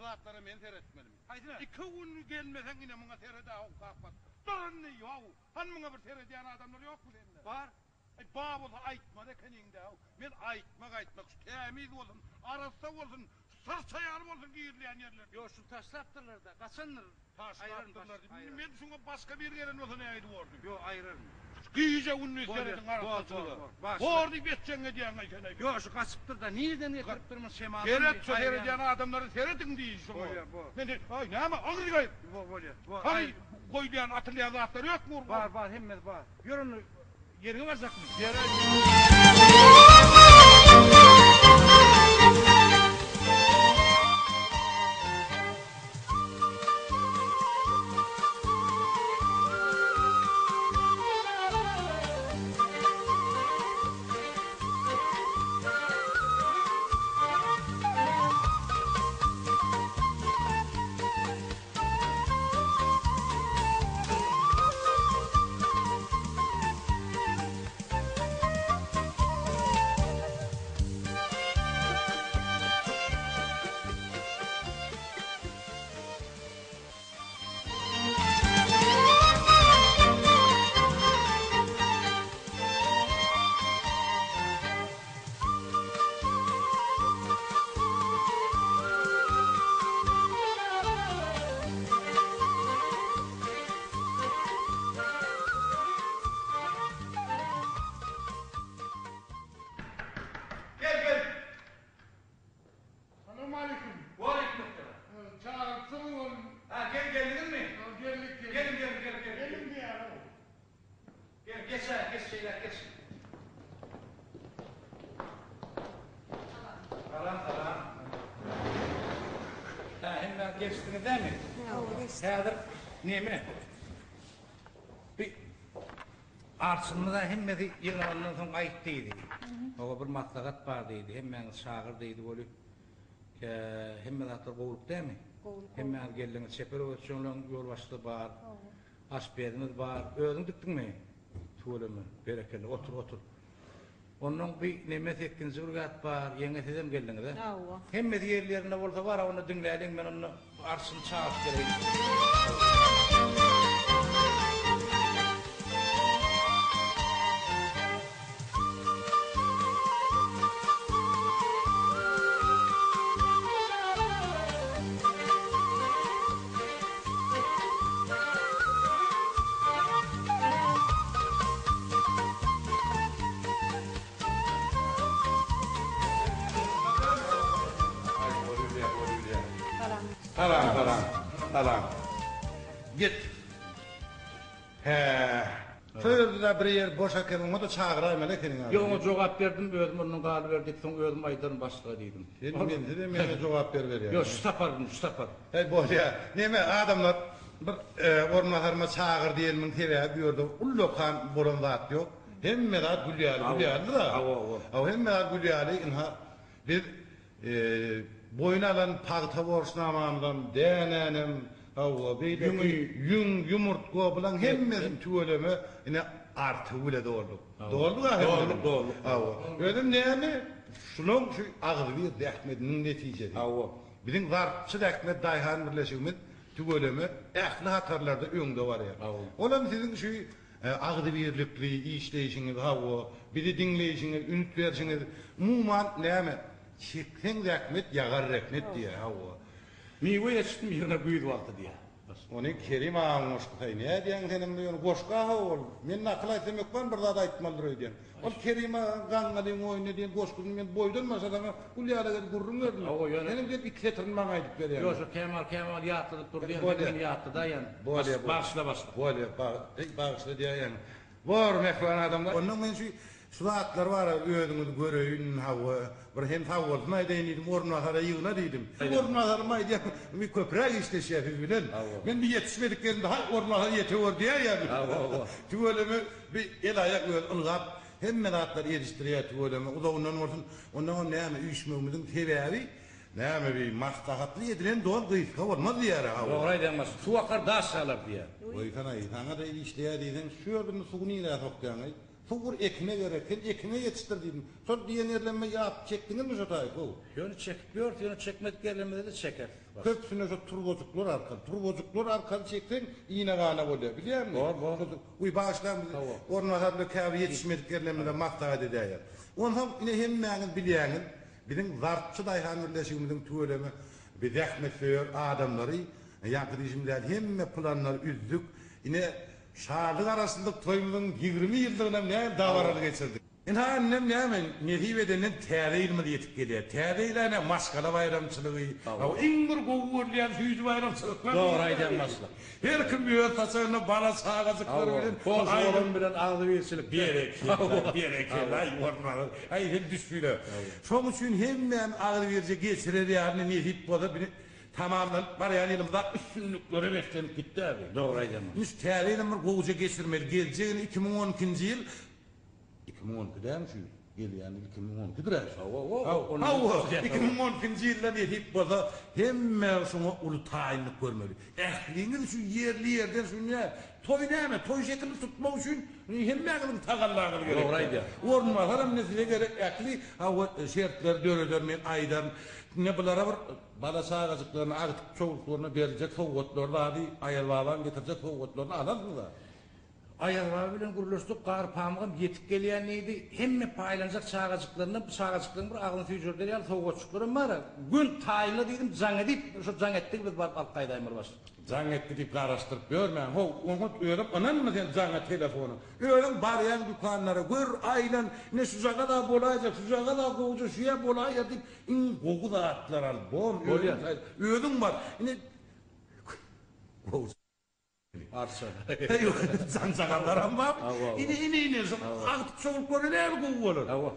Şu zatlara men seretmelimi? Haýsyna? Iki gün gelmeseň ine muňa sered-ä how kakbat. Dur indi ýow. Hany muňa bir seredýän adamlar ýokmy sende? Bar. Aý bar bolsa aýtmaly ekeniň-dä. Men aýtmak aýtmak şu tämiz bolsun, arassa bolsun, syrça ýaly bolsun girilýän ýerler. Ýok şuny taşlapdyrlar-da, gaçandyr. Taşlapdyrlar diýip. Indi men şuňa başga biri gelen bolsa nähili bordy? Ýok aýyraryn. Gije gündiz serediň arassaçylyga. Bor diýip etjegiňi edýäň-aý sen-aý. Ýok şu gaçypdyr-da, nireden getiripdir muny şemaldan. Seret şu seredýän adamlara serediň diý şuňa. Bolýar bor. Men aý näme agyz gaýyp. Bor bolýar. Bor. Hany goýulýan atylýan zatlar ýokmy? Bar bar hemmesi bar. Ýör onda Ýeriňe barjakmy? Ýere. Gel gel. Salowmaleýkim. Waleýkim essalam. Çagyrypsyňyz ol. Ha gel geldiňizmi? Geldik geldik. Geliň geliň gel gel. Geliň diýýär-ow. Gel geç-ä geç şeýläk geç. Salam salam. Hä hemmäňiz gelişdiňiz dämi? Hawa gelişdik. Häzir neme? Bi arçynymyz-a hemmesi ýygnalandan soň aýt diýdi. Hawa bir maslahat bar diýdi. Hemmäňizi çagyr diýdi weli. Kä hemme zatlar gowulyk dämi? Gowulyk. Hemmäňiz geldiňiz. Çeper öwretjeňleň ýolbaşçysy bar. Hawa. Aşpezimiz bar. Özüň dikdiňmi? Tüweleme. Berekella. Otur, otur. Onnoň bi neme sekizinji brigat bar. Ýeňňe sizem geldiňiz-ä? Hawa. Hemmesi ýerli-ýerinde bolsa bar-a, onda diňläliň, men onda arçyny çagyryp geleýin. Salam salam salam. Git. Hä. Söýerdi-dä bir ýer boş eken oňa-da çagyraýmaly ekeniň Ýok oňa jogap berdim özüm ondan galyberdi soň özüm aýdaryn başlyga diýdim. Sen mensizem ýene jogap beriberýäň. Ýok şu sapar şu sapar. Heý bolýa. Neme adamlar bir orunbasaryma çagyr diýenimiň sebäbi bu ýerde ullakan bolan zat ýok. Hemme zat gül ýaly gül ýalydyr-a. Hawa hawa. Hawa hemme zat gül ýaly ynha biz Boýun alan pagta borçnamamyzam, dänänem, hawa, beýleki ýüň, ýumurtga, bulaň hemmesini tüweleme ine artygy bile dolduk. Dolduk-a hemmesini. Dolduk, dolduk. Hawa. Özem näme, şulaň şu agzybir zähmediniň netijesi. Hawa. Biziň Zarpçy zähmet daýhan birleşigimiz tüweleme ähli hatarlarda öňde barýar. Hawa. Olam siziň şu Agzybirlikli işleýşiňiz, hawa, bizi diňleýşiňiz, üns berşiňiz, umuman, näme, çekseň zähmet, ýagar rehnet diýýär, hawa. Miwe ýetişdi ýygyna güýz wagty diýýär. Ony Kerim agaň goşgusy-aý, nädýäň senem bu ýöne goşgy-a hawa ol. Men nakyl aýtsam hökman bir zat aýtmalydyr öýdýän. Ol Kerim agaň Gaňňalyň oýny diýen goşgusyny men boýdan başa saňa gül ýaly edip gürrüň berdim. Hawa, ýöne. Senem gelip iki setirini maňa aýdyp berýäň. Ýok, şo Kemal Kemal ýatladyp dur diýen sen meni ýatladaýýaň. Bolýa, Bagyşla başlyk. Bolýa, eý, bagyşla diýäýeň. Bor, mähriban adamlar. Onnoň men şu şu zatlar bar-a, özüňiz göreýin, hawa, bir hem sagbolsun aýdaýyn diýdim, orunbasara ýygna diýdim. Orunbasarym aýdýar, bir köpräk işleşýär siz bilen. Men bir ýetişmedik ýerimde, haý, orunbasar ýetewer diýäýýär. Hawa, hawa. Tüweleme, bir el-aýak özi ylgap, hemme zatlary ýetişdirýär, tüweleme, uzagyndan bolsun. Onnoňam näme, üýşmegimiziň sebäbi, Näme bi maslahatly edilen don gysga bolmaz diýýär-ä hawa. Dogry aýdýaň başlyk. Suw akar daş galar diýýär. Goýsana-aý, saňa-da işleýär diýseň, şu ýerde indi suwy nirä sokýaň-aý? Suw bir ekine gerek, sen ekine ýetişdir diýdim. Şol diýen ýerlerime ýap çekdiňizmi şo taýy how? Ýöne çekip ýörüs, ýöne çekmedik ýerlerimize-de çekeris. Köpüsine şo turbajyklar arkaly, turbajyklar arkaly çekseň iýne-gana bolýar, bilýäňmi? Bor, bor. Uý, bagyşlaň bizi, orunbasar bilen käbir ýetişmedik ýerlerimize maslahat edäýer. Onsoň ine hemmäňiz bilýäňiz, biziň Zarpçy daýhan birleşigimiziň tüweleme bi zähmetsöýer adamlary, ýaňky diýşimiz ýaly hemme planlary üzdük. Ine, Şaly Garaşsyzlyk toýumyzyň 20 ýyllygynam näme dabaraly geçirdik. Ynha indem näme, nesip edenden täze ýylymyz ýetip gelýär. Täze ýyl ene maşgala baýramçylygy, hawa iň bir gowy görülýän süýji baýramçylyklar. Dogry aýdýaň başlyk. Her kim öz saçagynda bala çagajyklary bilen Goňşy-golam bilen agzybirçilikde. Berekella, berekella, aý orunbasar, aý sen düşbüle. Şoň üçin hemmämiz agzybirje geçirer ýaly nesip bolsa bini tamamlanyp barýan ýylymyza üstünliklere beslenip gitdi abi. Dogry aýdýaň. Indi şu täze ýylam bir gowuja geçirmeli. Geljek 2012-nji ýyl 2012 dälmi şu ýyl? Gelýän ýyl 2012-dir-ä şu. Hawa, Hawa, 2012-nji ýylda nesip bolsa hemme şoňa uly taýynlyk görmeli. Ähliňiz şu ýerli-ýerden şu nä, toý näme, toý şekilini tutmak üçin hemmäňiziň tagallaňyz gerek. Dogry aýdýaň. Orunbasaram ine size gerek ähli hawa şertleri döreder men aýdaryn. Ine bulara bir bala-çagajyklaryna, agtyk-çowluklaryna beriljek sowgatlary zady Aýazbabaň getirjek sowgatlaryny alarsyňyz-a. Aýazbaba bilen gürleşdik, gar pamygam ýetip gelýän diýdi. Hemme paýlanjak çagajyklaryndan bu çagajyklaryň bir agzyny süýjerder ýaly sowgatjyklaram bar-a. Gün taýynla diýdim, jaň edip, şo jaň etdigi biz baryp alyp gaýdaýmaly başlyk. Jaň etdi diýip garaşdyryp ýörmäň, how, oňat özem ynanma sen jaňa, telefona. Özüň barýaň dükanlara, gör, aýlan, ine şujagaz-a bolaýjak, şujagaz-a gowja, şüýä bolaýýar diýip, iň gowy zatlar al, bom, özüň saýla, özüň bar, ine, gowja. Arça. Janjagazlaram bar. Ine ine ine şu agtyk çowluklary näme gowy bolar. Hawa.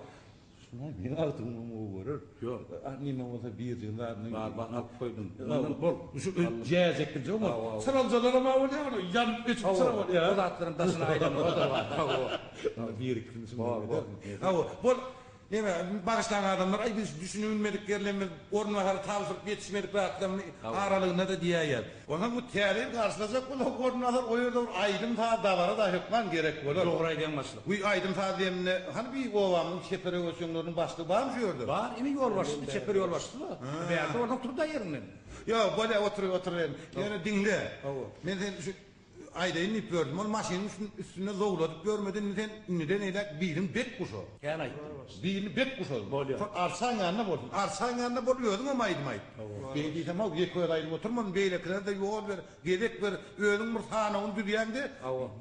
Şuna meň agtygymam gowy görer. Ýok. Nime bolsa birjigini zadyny. Bar bar alyp goýdum. Mundan bol. Şu jäjekgije bol. Çyraljalar bar bolýar, ýanyp öçüp çyra bolýar. O zatlaryň daşyna aýlanma o da bar. Hawa. Bir ikisini şunda. Hawa. Bol. Neme, bagyşlaň adamlar, aý biz düşünip bilmedik ýerlerimiz, orunbasary tabşyryp ýetişmedik zatlaryny aralygynda-da diýäýýär. Onsoň bu täze ýyl garşylajak bolsak orunbasar o ýerde bir aýdym-saz dabara-da hökman gerek bolar. Dogry aýdýaň başlyk. Bu aýdym-saz diýeninde, hany bir obamyzyň çeper höwesjeňleriniň başlygy barmy şu ýerde? Bar, ine ýolbaşçysy, çeper ýolbaşçysy bar. Bärde bolsaň tur-da ýeriňden. Ýok, bolýa otur, oturybergin. Ýöne diňle. Hawa. Men seni şu Aýdaýyn diýip ýördüm. Ol maşynyň üstünde zowladyp ýörmedi. Indi sen indiden eýläk biliň bek guşa. Kän aýtdym. Bilini bek guşa. Bolýar. Şol arçaň ýanynda bolsun. Arçaň ýanynda bol, özüňem aýdym aýt. Beý diýsem, how, ýeke özi aýdyp oturman, beýlekilere-de ýol ber, gezek ber. Özüň bir sanawyny düzýäň-de,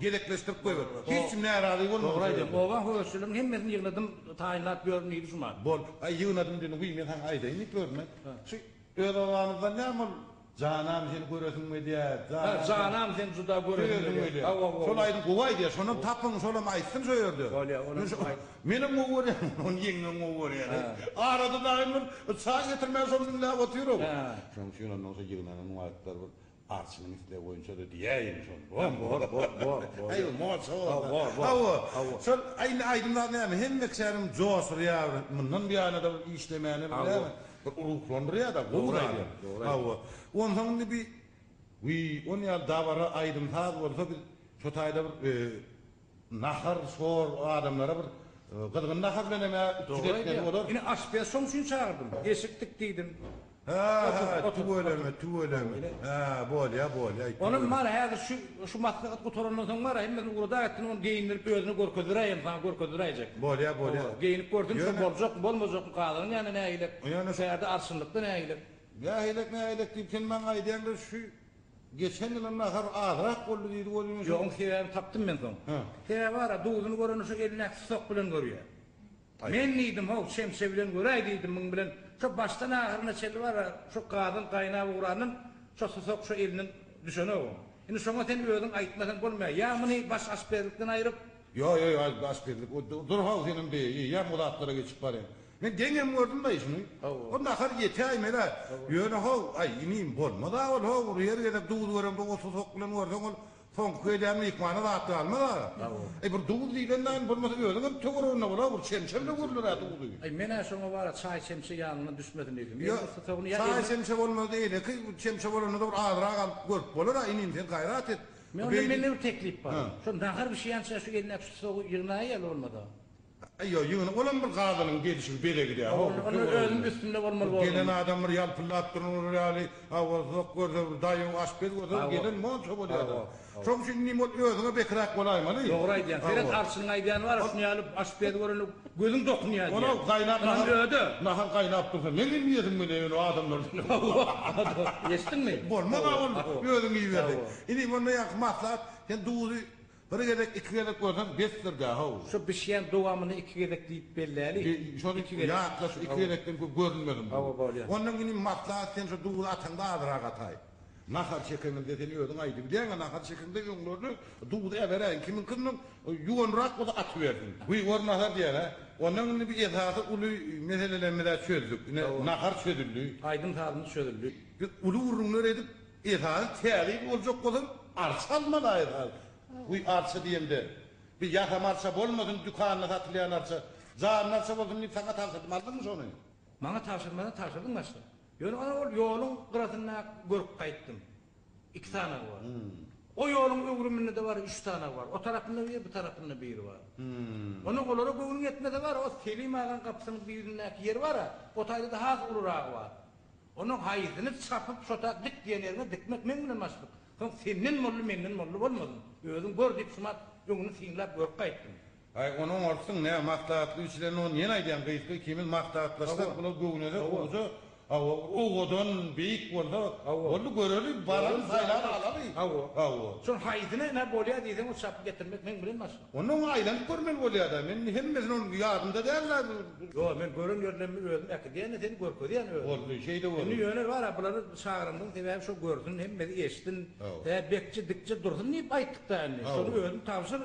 gezekleşdirip goýber. Hiç kim närazy bolmasyn. Dogry aýdýaň. Obaň höwesçileriniň hemmesini ýygnadym, taýynlap ýörün diýdi şumat. Bol. Aý, ýygnadym diýdiň. Wiý, men saňa aýdaýyn diýip ýördüm-ä. Şu öz obamyzdan näme ol Janam seni göresim gelýär, janam. Janam seni juda göresim gelýär. Hawa, hawa. Şol aýdym gowy aýdýar, şonam tapyň, şolam aýtsyn şo ýerde. Bolýar, onam aýt. Menem gowy görýän, ony ýeňňem gowy görýär. Arada dagy bir çaý getirmän şony diňläp otyr-ow. Şonuň üçin ondan şo ýygnanan wagtlar bir arçynyň islegi boýunça-da diýäýiň şony. Bor, bor, bor, bor. Aý, morça bolsa. Bor, bor. Hawa. Şol indi aýdym zat näme, hemme kişäniň joşurýar, mundan buýana-da bir işlemäne bir näme. Bir ruhlandyrýar-da, gowy Dogry zat. aýdýaň, dogry aýdýaň. Hawa. Onsoň indi bi Wiý, on ýaly dabara, aýdym-saz bolsa biz şo taýda bir nahar, şor adamlara bir gyzgyn nahar bilenem-ä üpjün Dogry etmeli aýdýaň. bolar. Ine aşpez şoň üçin çagyrdym. Eşikdik diýdim. Hä, hä, tüweleme, tüweleme. Hä, bolýa, bolýa. Onam bar häzir şu şu maslahat gutarandan soň bar hemmesini ugradak etsin ony geýindirip özüne görkezdiräýen saňa görkezdiräýjek. Bolýa, bolýa. Geýinip görsün şo boljakmy bolmajakmy gazanyň ýanynda nägilek. Ýöne şu ýerde arçynlykda nägilek. Nägilek nägilek diýip sen maňa aýdýaňda şu geçen ýylam nahar azrak boldy diýdi welin. Ýok oň sebäbini tapdym men soň. Sebäbi bar-a duzuny görende şu elindäki susak bilen görýär. Men diýdim, how, çemçe bilen göräý diýdim, muň bilen şo başdan ahyryna çenli bar-a, şo gazan gaýnap ugrandan şo susak şo elinden düşenok oň. Indi şoňa sen özüň aýtmasaň bolmaýar. Ýa muny baş aşpezlikden aýryp. Ýo, ýo, ýo, aşpezlik, o dur how, senem beý, eýýäm o zatlara geçip barýaň. Men deňem gördüm daýy şuny. O nahar ýetäýmel-ä. Ýöne how, aý, inim, bolmaz-a ol, how, her gezek duz göreňde o susak bilen görseň ol Soňky gelýän myhmana zat galmaz aga. Eý bir duz diýlen daýym bolmasa özüňem töwereginde bol-a bir çemçe bile görüler-ä duzy. Eý men-ä şoňa bar-a çaý çemçe ýanyňdan düşmesin diýdim. Ýa çaý çemçe bolmasa-da eýleki çemçe bolanda-da bir azrak alyp görüp bolar-a inim sen gaýrat et. Men onda mende bir teklip bar. Şo nahar bişýänçä şu elindäki şu susagy ýygnaýaly bolmasa. Ýok, ýygna, olam bir gazanyň gelşigi, bezegi-dä. Onda özüm üstünde bolmaly boldum. Gelen adam bir ýalpyldap duran ýaly, hawa, susak görse, bir daýaw aşpez görse, gelen monça bolýar-da. Şoň üçin inim ol özüňe bekiräk bolaýmaly. Dogry aýdýaň. Seret arçynyň aýdýany bar, şuny ýaly aşpez görende gözüň dokunýar diýýär. Olam gaýnap nahar, öde. Nahar gaýnap dursa, meň hem iýesim gelýär ýöne adamlardan. Eşitdiňmi? Bolmaz-a ol, özüň iýiberseň. Inim onda ýaňky maslahat, sen duzy Bir gezek, iki gezek görseň besdir-dä, how. Şu bişýän dowamyny iki gezek diýip belläli. Şony Iki gezek. ýatla, şu iki gezekden köp görünmesin bu. Hawa, bolýar. Ondan inim maslahat sen şu duzy ataňda azrak ataý. Nahar çekeňizde sen özüň aýdybilýäň-ä, nahar çekeňde öňlerine duzy äberäýiň, kimiňkiniň ýuwanrak bolsa atybersin. Wiý, orunbasar diýýän-ä. Ondan indi bir esasy uly meselelerimiz-ä çözdük. Ine, nahar çözüldi. Aýdym-sazymyz çözüldi. Biz uly gürrüňler edip, Esasy täze ýyl boljak bolsaň arça almaly esasy. Wiý arça diýemde bir ýasama arça bolmasyn dükanda satylýan arça. Janly arça bolsun diýip saňa tabşyrdym aldyňmy şony? Maňa tabşyrmadan tabşyrdyň başda. Ýöne ana ol ýoluň gyrasynda görüp gaýtdym. Iki sanagy bar. O ýoluň öwrüminde-de bar üç sanagy bar. O tarapynda biri bu tarapynda biri bar. Onda olara göwnüň ýetmese bar o Selim agaň gapysynyň birindäki ýer bar-a o taýda-da has uluragy bar. Onuň haýsyny çapyp şo tak dik diýen ýeriňe dikmek meň bilen başlyk. Soň senden boldy, menden boldy bolmasyn. Özüň gör diýip şumat öňüni synlap görüp gaýtdym. Aý, ony oňartsyň, nä, maslahatly içilen ony ýene aýdýan gysga ikimiz maslahatlaşsak, bular göwnese gowja, hawa, owadan, beýik bolsa, boldy, göreli, baraly, saýlap alaly. Hawa. Hawa. Şoň haýsyny nä bolýa diýseň ol çapyp getirmek meň bilen başlyk. Onda oňa aýlanyp görmeli bolýa-da, men indi hemmesini onuň ýadymda däl-ä. Ýok, men gören ýerlerimi özüm äkidýän-de seni görkezýän özüm. Boldy, şeýle boldy. Indi ýöne bar-a, bulary çagyramyzyň sebäbi şo görsün, hemmesi eşitsin, tä bekje, dikje dursun diýip aýtdyk-da indi. Şony özüň tabşyr.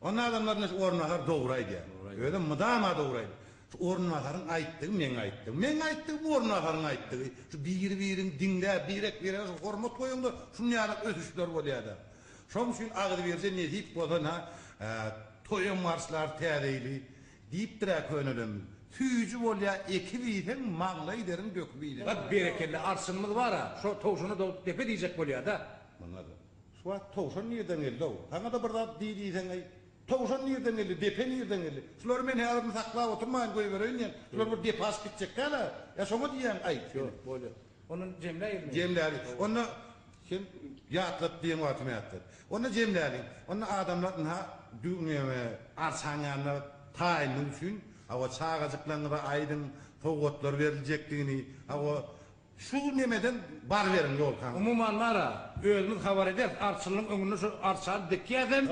Onda adamlar ine şu orunbasar dogry aýdýar. Özem mydama dogry aýdýar. Şu orunbasaryň aýtdygy meň aýtdygym, meň aýtdygym orunbasaryň aýtdygy. Şu biri-birini diňläp, birek-birege şu hormat goýaňda şuny ýaly ösüşler bolýar-da. Şoň üçin agzybirje nesip bolsa na toýam garşylar täze ýyly diýipdir-ä könelemmiz. Süýji bolýa ekip iýseň maňlaý deriň döküp iýseň. At berekella arçynymyz bar-a şo towşana dogup depe diýjek bolýa-da. Muňa-da. Şu wagt towşan nirden geldi-ow? Saňa-da bir zat diý diýseň-eý. Towşan nirden geldi, depe nirden geldi? Şulary men häzir indi saklap oturmaýyn goýbereýin diýen. Şular bir depe aşyp gitjek däl-ä. Ýa şoňa diýýäň aýt. Ýok, bolýa. Onda jemläýeli. Jemläli. Onda sen ýatlat diýen wagtym ýatlat. Onda jemläliň. Onda adamlar ynha düwneme arçaň ýanyna taýynlyk üçin hawa çagajyklaryňyza aýdyň sowgatlar beriljekdigini hawa şu nemeden baryberiň ýolkaň. Umuman bar-a, özümiz habar ederis, arçynyň öňünde şu arçany dikýäsem,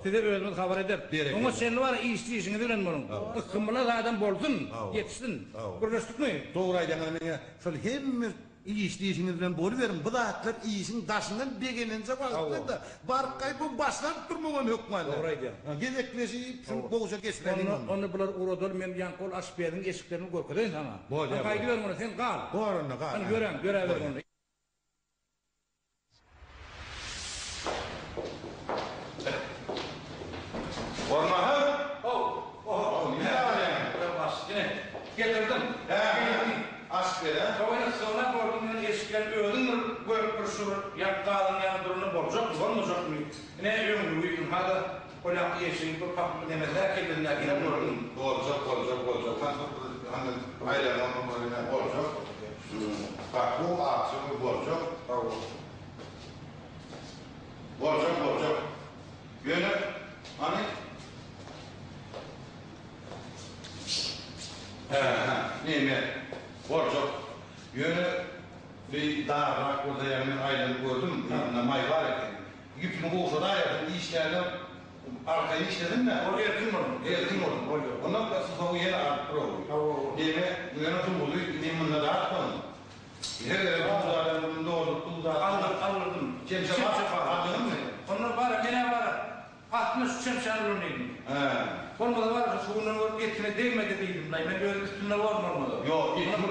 size özümiz habar ederis. Oňa çenli bar-a işli işiňiz bilen boluň. Ykgymyla zadam bolsun, ýetişsin. Gürleşdikmi? Dogry aýdýaňyz meňe Şol hemme işli işiňiz bilen boluberiň, bu zatlar işiň daşyndan begenenje wagtlar-da, baryp gaýdyp bu başlanyp durmagam hökman däl. Dogry aýdýaň. Gezekleşip şuny gowja geçiräliň onda. Onda bulary ugradaly, men ýaňky ol aşpeziň eşiklerini görkezeýin saňa. Bolýar. Sen gaýdyber muny, sen gal. Bor onda, gal. Hany ýöräň, ýöräber onda. Ornahar! How! Oho! Nirä barýaň? Ýa baş, ine, getirdim. Hä, aş ber-ä. Soň soňra gördüm men eşikden özüň bir görüp bir şu bir ýa gazyň ýany duranda boljakmy, bolmajakmy? Ine, öňlügi, ynha-da, ol ýaňky eşigiň bir papyk nemesi-hä kellesindäkinem gördüm. Boljak, boljak, boljak. Hany, hany, aýlanam, boljak. Gaty akja boljak. Boljak, boljak. Ýöne, hany? Hä, hä, neme, boljak. Ýöne, beý darrak bolsa, ýa men aýlanyp gördüm, ýanynda maý bar eken. Ýüpüni gowşadaýarsyň, işlände arkaýyn işlesin-dä. Ol erkin bolsun. Erkin bolsun. Bolýar. Ondan susagy ýene alyp duraly. Hawa, hawa. Neme, ýöne duzy indi munda datmaň. Her gezek duz alan günüm dolduryp duz alyp. Aldyr, aldyrdym. Çemçe bar, aldyňyzmy? Ondan bar, men-ä bar, aslynda şu çemçäni ulanýdym. Hä. Bolmasa bar, şu günden görüp etine degmedi diýdim-laý, men öz üstünde borun bolmasa. Ýok, etiň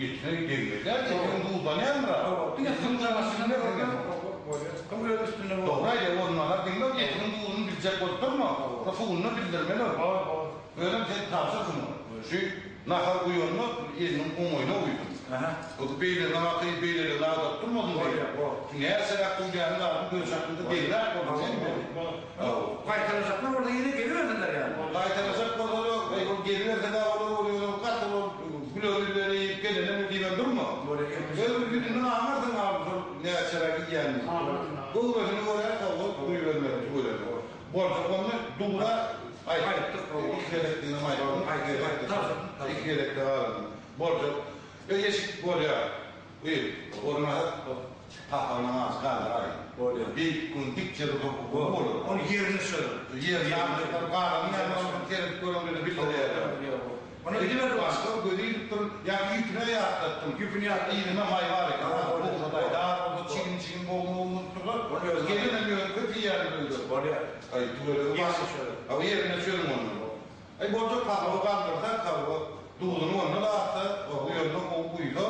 etine degmedi-ä, etiň duzlanýandyr-a. Hawa, diňe suwuň başyndan görüp, bolýar. Soň öz üstünde borun. Dogry aýdýar, orunbasar diňle, etiniň duzuny biljek bolup durma, şo suwuny-da bildirmeli ol. Bar, bar. Özem sen tabşyr şuny. Şu nahar guýanda eliniň oňaýyna guýsun. O beýlerini akyp, beýlerini agdaryp durmasyn diýip. Näçeräk guýýanyň zadyň göz çakynda deňräk bolsun diýip. Gaýtalajaklar bolsa ýene gelibersinler ýaly. Gaýtalajak bolsalar, eý ol geliberse-dä bolar, ol ýöne gaty ol güler ýüzleri iýip gelene diýibem durma. Öz bir ýüzünden aňarsyň abi şol näçeräk iýenini. Göwresini görä sowgat goýbermeli tüweleme. Boljak onda dura aýtdyk. Iki gezekdiginem aýtdym. Iki gezekde galany. Boljak. Öý eşik bolýar. Öý ornaşyp papagynyň aşy galdyraýyn. Bolýar. Beýik gün dikje dursa gowy bolar. Ony ýerine çözüň. Ýerine aljaklar galanyň ýanyna baryp seredip göreňde-de bildirýärler. Ony gidiber Başga gözi ilip dur. Ýa ýüpüne ýatlatdym. Ýüpüni ýatlatdym. Yzynda maý bar eken. Gowşadaý. Dar bolsa çigin-çigin bogma-bogma tutdular. Gelenem ýöne köp iýýärler öýde. Bolýar. Aý tüweleme. Ýerine çözüň. Hawa ýerine çözüň onda. Aý boljak papagy galdyrsak hawa duzuny onda-da atsa bu ýerine gowy guýsa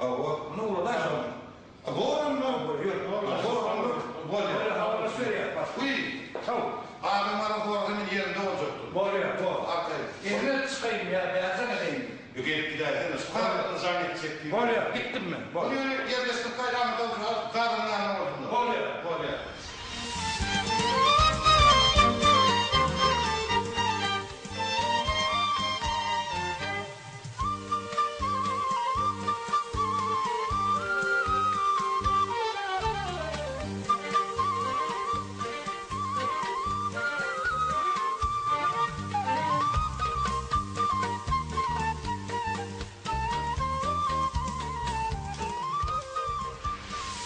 hawa. Muny ugradaý şony. Zor onda. Zor onda bolýar. Bolýar habarlaşyp berýär başga. Guý. Haw. Adam gara sorasa men ýerinde boljakdym. Bolýar bor. Arkaýyn. Eline çykaýyn ýa bärden edeýin. Ýok gelip gidäýsene şu kagyzdan jaň etjek diýip. Bolýar gitdim men. Bor. Ýöne ýerleşdirip gaýdandan soň gazyň ýanynda bolsunlar. Bolýar. Bolýar.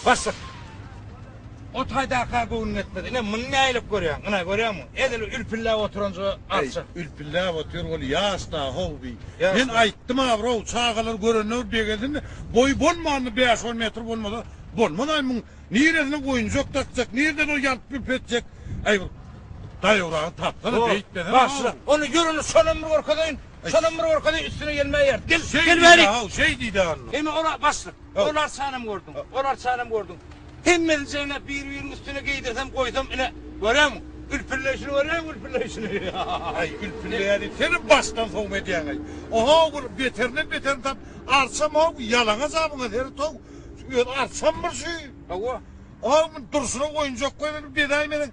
Başlyk. O taýdaka göwnüň ýetmez. Ine, muny nähili görýäň? Ine, görýäňmi? Edil ülpülläp oturanja arça. Eý, ülpülläp otyr, ol ýaş-da, how bi. Men aýtdym abraw, çagalar görende bir begensin-de, boýy bolmanda bäş-on metr bolmasa, bolmaz-aý muň. Niresine oýunjak dakjak, nireden ol ýalp-ýulp etjek. Äý, bir daýawragyny tapsana, beýtmesene. Başlyk, ony ýör, ony şonam bir görkezeýin. Şonam bir görkezeýin, üstüne gelmäýer. Gel, Şeý gel bärik. diýdi, how, şeý diýdi onda. Eme, ol-a, başlyk, ol arçanam gördüň, ol arçanam gördüň. Hemmesini jemläp bir-biriniň üstüne geýdirsem, goýsam, ine, görýäňmi? Ülpülleýşini görýäňmi, ülpülleýşini? Aý, ülpülleýär diýip, senem başdan sowma edýäň-aý. Oha, bir beterinden beterini tap, arçam-ow, ýalaňaç-a muňa seret-ow, öz arçam bir şu. Hawa. Oha, muny durşuna oýunjak goýup, bir bezäýmeliň.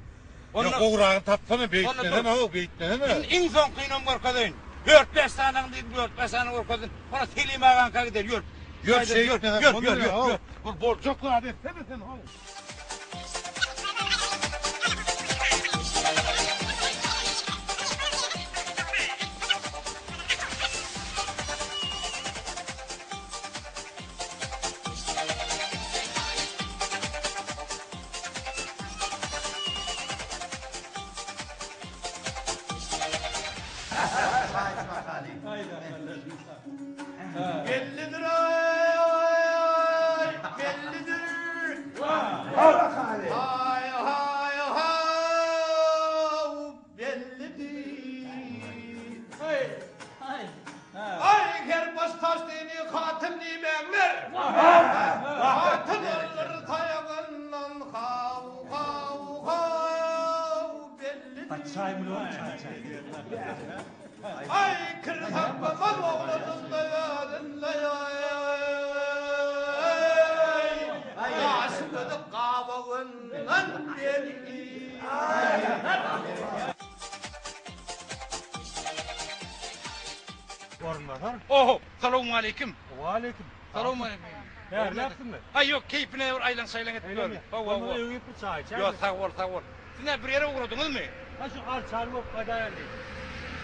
Onda. Ýa gowragyny tapsana, Onda dur. beýtmesene-ow, beýtmesene. Indi iň soňkynam görkezeýin. Dört-bäş sanyny diýdim, dört-bäş sany görkezdim. Onda Selim agaňka gider, ýör. Ýör, Ýör, ýör, şeýtmesene, ýör, ýör, ýör. Bir boljak zat etsene sen-ow. Bellidir aý, bellidir. Haý, haý, haw, bellidir. Aý, her baş taşdyny katyl diýmäňler. Katyl aldyr taýagyndan, haw, haw, haw, bellidir. Aý, kir saklamaz oglanynda özünde aý, ýaşy gözi gabagyndan belli. Orunbasar. Oho, salowmaleýkim. Waleýkim. Salowmaleýkim. Bärläpsiňmi? Aý ýok, keýpine bir aýlan-şaýlan edip ýörün. Hawa, hawa. Öýe girip bir çaý içäýeli. Ýok, sag bol, sag bol. Siz näme bir ýere ugradyňyzmy? Ha şu arçany görüp gaýdaýaly diýdim.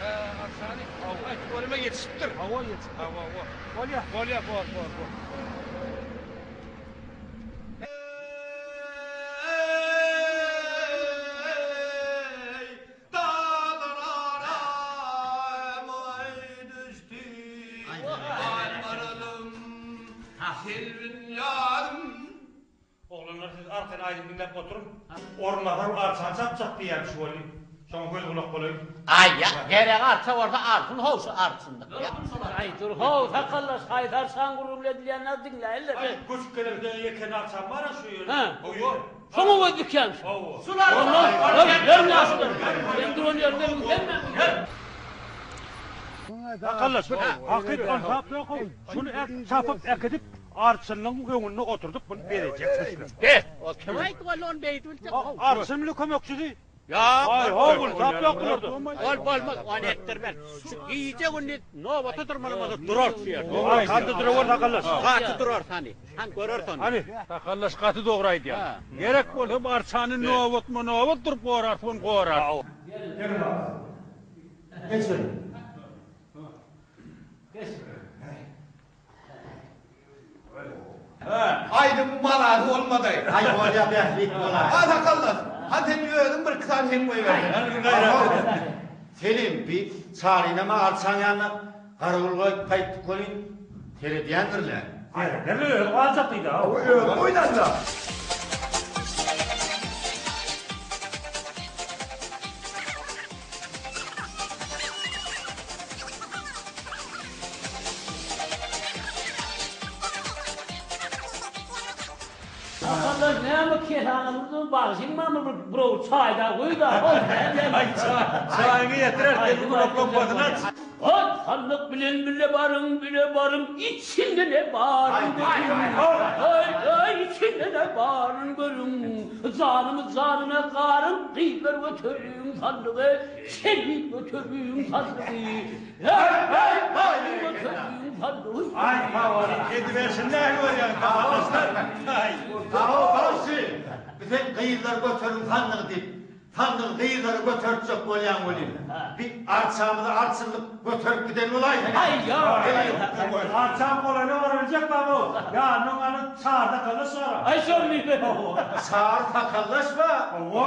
Hä, arçany? Hawa. Aý, tüweleme ýetişipdir. Hawa, ýetişipdir. Hawa, hawa. Bolýa. Bolýa, bor, bor, bor. Eý, daglar aram aý düşdi. Aý baralym, Selbin ýarym. Oglanlar siz arkaýyn aýdym diňläp oturyň. Orunbasar arçany çapjak diýýärmiş weli. Şoňa göz gulak bolaýyn. Aý ýa geregi arça bolsa alsyn how şu arçynlyk ýa. Aý dur how sakaldaş haýsy arçaň gürrüňini edilýänini az diňläýinle Aý göçüp gelemde eken arçam bar-a şu ýerde. Hä. Hawa. Şoňa göz dikýäň şu. Hawa. Ondan ýör ýaşuly. Sen duran ýeriňde hemmämiz. Sakaldaş, hakyt ynsap ýok-ow. Şuny çapyp äkidip, arçynlygyň öňünde oturdyp, muny berejek düşle. Be, o kim aýtdy walla ony beýdip biljek-ow. Arçyn bile kömekçisi. Ýok. Aý-ho, ynsap ýok bularda. Ol bolmaz, ony etdirmez. Şu gije-gündiz nobata durmaly bolsa durar şu ýerde. Aý, hany durawur sakaldaş. Gaty durar hany. Hany göreris ony. Hany. Sakaldaş gaty dogry aýdýar. Gerek bolsa bu arçany nobatma-nobat durup gorarys, ony gorarys. Geliň aga. Geçiň. Geç. Aýdymyň manasy bolmady. Aý bolýa bähbit bolaý. Ha sakaldaş, han sen özüň bir iki sany heň goýberseň. Hany bir gaýrat et. Selim bi Çarynam arçaň ýanyna garawul goýup gaýtdyk welin seredýändirler. Serederler özi galjak diýdi ha. Özi oýnanda. Sakaldaş näme kesaňyz uzyn bagşyň barmy bir birov çaý da goý da hol näme Aý çaýyňy ýetirer sen gulaklaň basyny aç. Hot sandyk bilen bile baryň bile baryň içinde ne baryn görüň Aý aý içinde ne baryn görüň Janymy janyna garyň gyzlar göteriň sandygy Çelip göteriň sandygy Aý ediberşini nähili görýäň sakaldaşlar. Aý. Hawa bagşy, bi sen gyzlar göteriň sandygy diýip, sandygy gyzlara götertjek bolýaň welin, bi arçamyzy arçynlyk göterip giden bolaýsa näme? Aý ýok. Arçam golaýyna barabiljek babo. Ýanynyň any Çary sakaldaş bar-a. Aý şol diýme. Çary sakaldaş bar? Hawa.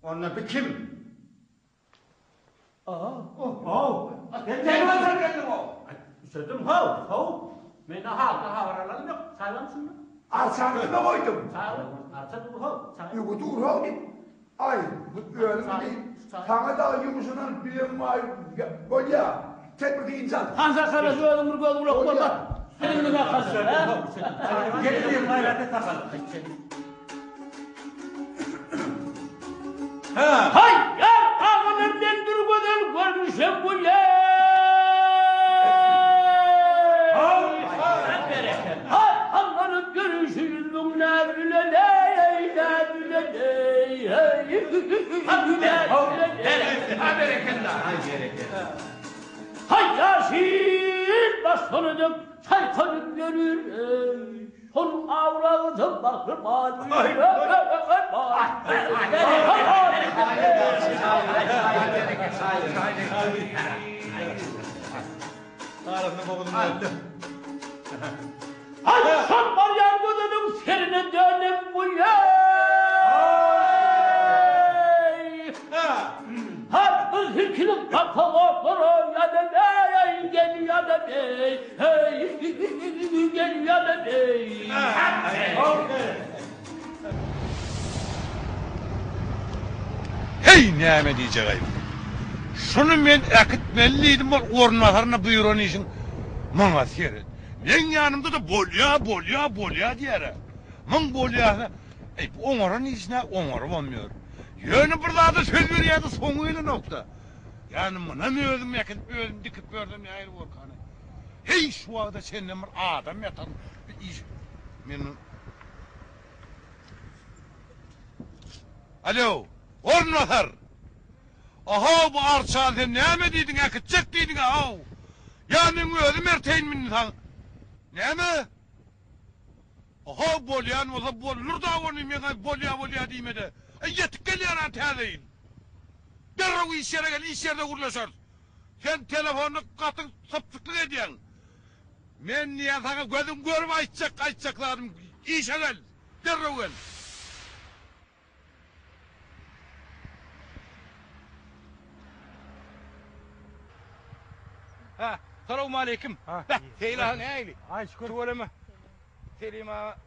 Onda bi kim? How. Sen näme göterip geldiň-ow? Üşedim how, how. Mende haldan habar alalym ýok. Çaý barmy şunda? Arçany kime goýduň? Çaý bar. Arça dur how. Çaý. Öňe dur how diýip. Aý, bu özüň diýip. Saňa dagy ýumuşyny bilen baý bolýa. Sen bir dynç al. Han sakalaş özüň bir göz gulak bol bak. Seniň nime kalsyn, hä? Gel diýip gaýrat et sakal. Haý, ýar agalar men bir gözel görnüşem bu ýer. Haý, Allanyň görüşi ýüzüň näzbileleý, näzbileleý, heý, näzbileleý. Haý, ýaşyl başsana dek çaýkanyp ýörür, eý. Şol awlagysam bagtly bal. Aý, şol barýan gözeliň serine dönem bu ýeý. Hat bir silkinip gapa goplara ýa-da beý, gel ýa-da beý. Heý, gelýänem eý. Heý, näme diýjek-aý. Şuny men äkitmeli diýdim, ol orunbasaryna buýran işiň maňa seret. Meň ýanymda-da bolýa, bolýa, bolýa diýer-ä. Muň bolýasy, eý, bu oňaran işin-ä oňarybam ýör. Ýöne bir zada söz berýär-de, soňy gelenok-da. Ýagny munam özüm äkidip, özüm dikip ýörsem nähili borkany. Heý şu wagta çenlem bir adam ýatan bir iş men Alo orunbasar Ahow bu arçany sen näme diýdiň äkitjek diýdiňä how ýa meň özüm erteýinmi indi saňa Näme Ahow bolýan bolsa boldurda ony meňe bolýa bolýa diýmede Eý ýetip gelýär-ä täze ýyl Derrew iş ýere gel iş ýerde gürleşeris Sen telefonda gaty sypjyklyk edýäň. Men diýýän saňa gözüň görüp aýtjak aýtjak zadym işe gel. Derrew gel. Hä, salowmaleýkim. Beh, Seýil aga nähili? Aý şükür. Tüweleme. Selim aga.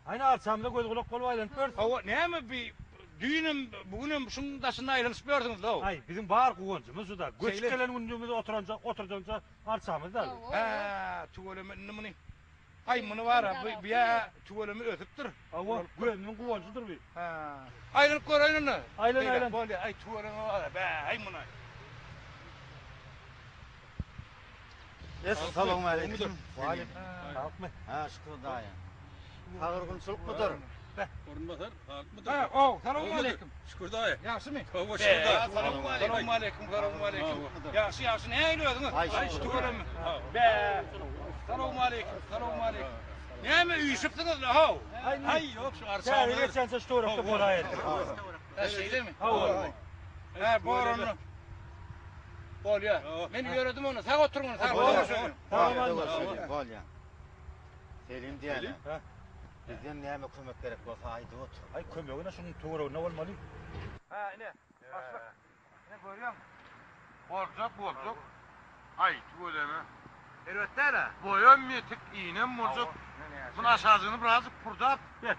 Aýna arçamyza göz gulak bolup aýlanyp ýörüs. Hawa, näme bi düýnem, bu günem şuň daşynda aýlanyşyp ýörsüňiz-ow. Aý, biziň bar guwanjymyz şu-da. Göçüp Şeýle. gelen günümiz oturanja, oturjança arçamyz-da. Hä, tüweleme indi muny. Aý, muny bar-a, bu bu-ýa tüweleme ösüpdir. Hawa, gözümiziň guwanjydyr bi. Hä. Aýlanyp göräýin onda. Aýlan, Beýle, aýlan. Bolýa, aý, tüweleme bar-a, bä-äý muny. Essalawmaleýkim. Waleýkim. Ha, şükür daýy. Sagyrgynçylykmydyr? Orunbasar, saglykmydyr? Ha, ow, salowmaleýkim. Şükür daýy. Ýagşymy? Hawa, şükür daýy. Salowmaleýkim, salowmaleýkim. Ýagşy, ýagşy. Nähili özüňiz? Aý, tüweleme. Bä. Salowmaleýkim, salowmaleýkim. Näme üýşüpsiňiz-le, how? Aý, ýok, şu arçamyz. Täze geçençe şu töwerekde bolaýdy. Hä, şeýlemi? Hawa. Hä, bor onda. Bolýar. Men ýöredim ony. Sag oturyň ony, sag oturyň. Bolýar. Selim diýýän. Bizden näme kömek gerek bolsa aýdyp otur. Aý, kömegine şunuň töwereginde bolmaly. Hä, ine, başlyk. Ine görýäňmi? Boljak, boljak. Aý, tüweleme. Erbet däl-ä. Boýam ýetik, inem boljak. Muny aşajygyny birazjyk purdap. Bes.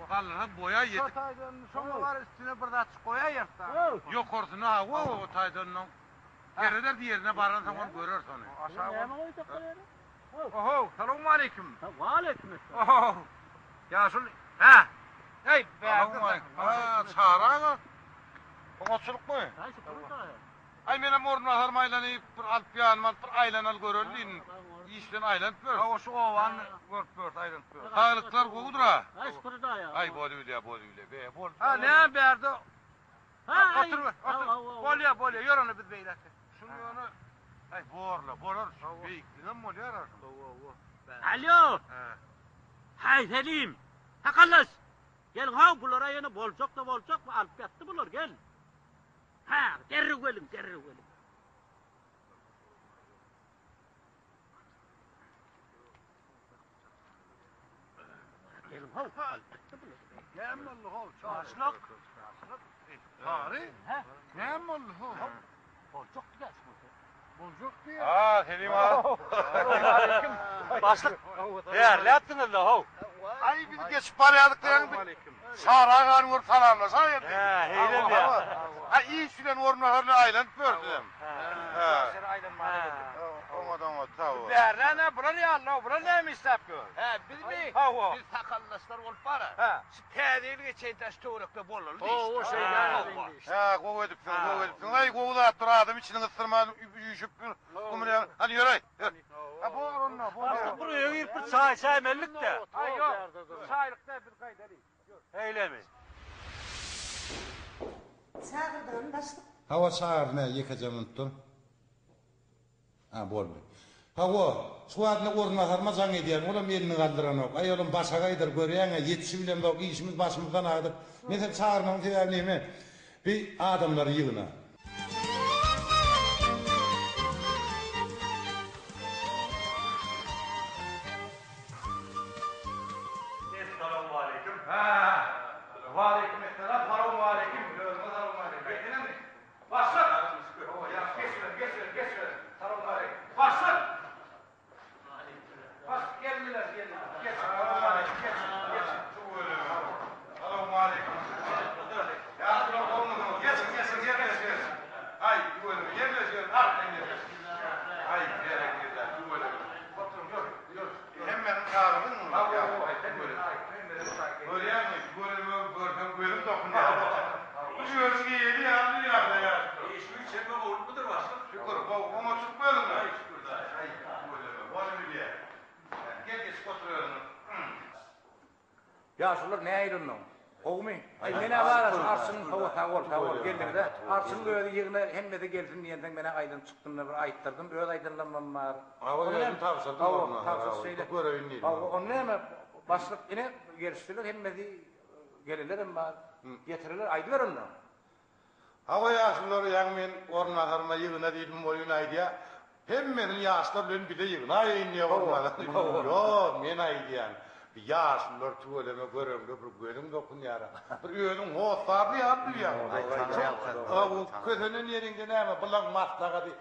Galdyrsak boýa Şo ýetik. taýdan şoňa bar üstüne bir zatjyk goýaýarys-da. Ýokarsyna hawa, o taýdan sereder ýerine baransoň ony göreris ony. Aşagy Näme goýjak bolýar? Ohow, salowmaleýkim. Waleýkim esselam. Ohow. Ýaşuly, hä? Eý, bärde. Ha, Çary aga. Oňatçylykmy? Aý, şükür Hudaýa. Aý, menem orunbasarym aýlanyp, bir alyp ýanyma alyp, bir aýlanaly göreli diýdim. Iş bilen aýlanyp ýörüs. Hawa, şu obany görüp ýörüs, aýlanyp ýörüs. Saglyklar gowudyr-a? Aý, şükür Hudaýa. Aý, bolubilýä, bolubilýä. Be, boldy. Ha, näme bärde? Ha, Otur, otur. Bolýa, bolýa, ýör onda biz beýläk. Şuny ýöne, aý, borla, bolar. Beýikligem bolýar-a şuň. Hawa, hawa. Alýo. Haý, Selim. Hakallas. Geliň how, bulara ýene boljak-da boljak, alyp ýatdy bular, gel. Hä, derrew geliň, derrew geliň. Geliň how, alyp ýatdy bular. Näme boldy how, Başlyk? Çary? Näme boldy how? Boljak diýýär şu bolsa. Boljak diýýär. Ha, Selim aga. Başlyk, bärläpsiňiz-le, how. Aý, biz geçip barýardyk diýen bir Çary agany görüp salamlaşaýardyk. Hä, heýlem ýa. Ha, iş bilen orunbasar bilen aýlanyp ýörsüzem. Hä. Oňat, oňat, sag bol. Bärlän-ä bular ýaly-la, bular näme işläp ýör? Hä, bizmi? Hawa. Biz sakaldaşlar bolup bar-a. Hä. Şu täze ýyl geçeýin-dä şu töwerekde bolaly diýişdi. Hawa, şeýle diýişdi. Hä, gowy edipsiň, gowy edipsiň. Aý, gowy zatdyr, adam içini gysdyrman üýşüp gümürýän. Hany ýöräý, ýör. Ha, bor onda, bor. Başlyk bir öýe girip bir çaý içäýmelidik-dä. Aý, ýok, çaýlyk däl, biz gaýdaly. Ýör. Heýlemi? Çagyrdyňmy, başlyk? Hawa, çagyrdym, hä, ýekeje minut dur. Ha, boldy. Hawa, şu wagtynda orunbasaryma jaň edýän, olam elini galdyranok. Aý, olam başagaýdyr, görýäň-ä, ýetişibilemzok, işimiz başymyzdan agdyk. Men seni çagyrmagyň sebäbi neme? Bi adamlary ýygna. Essalawmaleýkim. Hä, waleýkim essalam, salowmaleýkim, özüňe salowmaleýkim. Beýtseňmi? Başlyk! Hawa, ýagşy, geçiberiň, geçiberiň, geçiberiň. Salowmaleýkim. Başlyk! Başlyk, geldiler, geldiler. Geç, salowmaleýkim, geç, geç. Salowmaleýkim. Ýagşylar gowumysyňyz? Geçiň, geçiň, ýerleşiň. Aý, tüweleme, ýerleşiň, arkaýyn ýerleşiň. Aý, berekella, tüweleme. Oturyň, ýör, ýör. Hemmäniň çagyryň muny. Hawa, hawa, tüweleme. Görýäňmi, tüweleme, görseň gözüň dokunýar. Bu özüň eli ýaly dünýäde ýaşypdyr. Iş-güýç hemme gowlukmydyr başlyk? Şükür, gowy. Oňa çykyp özüňmi? Aý, şükür daýy. Aý, tüweleme, bolup bilýär. Gel geçip otur özüň. Ýaşulular nähili onnoň? Gowumy? Aý, men-ä bar-a şu arçynyň hawa, sag bol, sag bol, geldiňiz-ä. Arçynyň özi ýygna hemmesi gelsin diýensoň men-ä aýlanyp çykdym-da bir aýtdyrdym, öz aýdanlarymam bar. Hawa, özüm tabşyrdym Hawa, orunbasara, tabşyr hawa, şeýle. bir göreýin diýdim. Hawa, onda näme, başlyk, ine, gelişdiler hemmesi, gelenlerem bar, getireler, aýdyber onda. Hawa ýaşulular ýaňy men orunbasaryma ýygna diýdim welin aýdýa hemmesini ýaşlar bilen bile ýygnaýaýyn diýýä orunbasar. Ýok men aýdýan bi ýaşulular tüweleme göreňde bir gözüň dokunýara. Bir özüň hossarly ýaly duýýaň. Hawa kösenen ýeriňde näme bulaň maslahady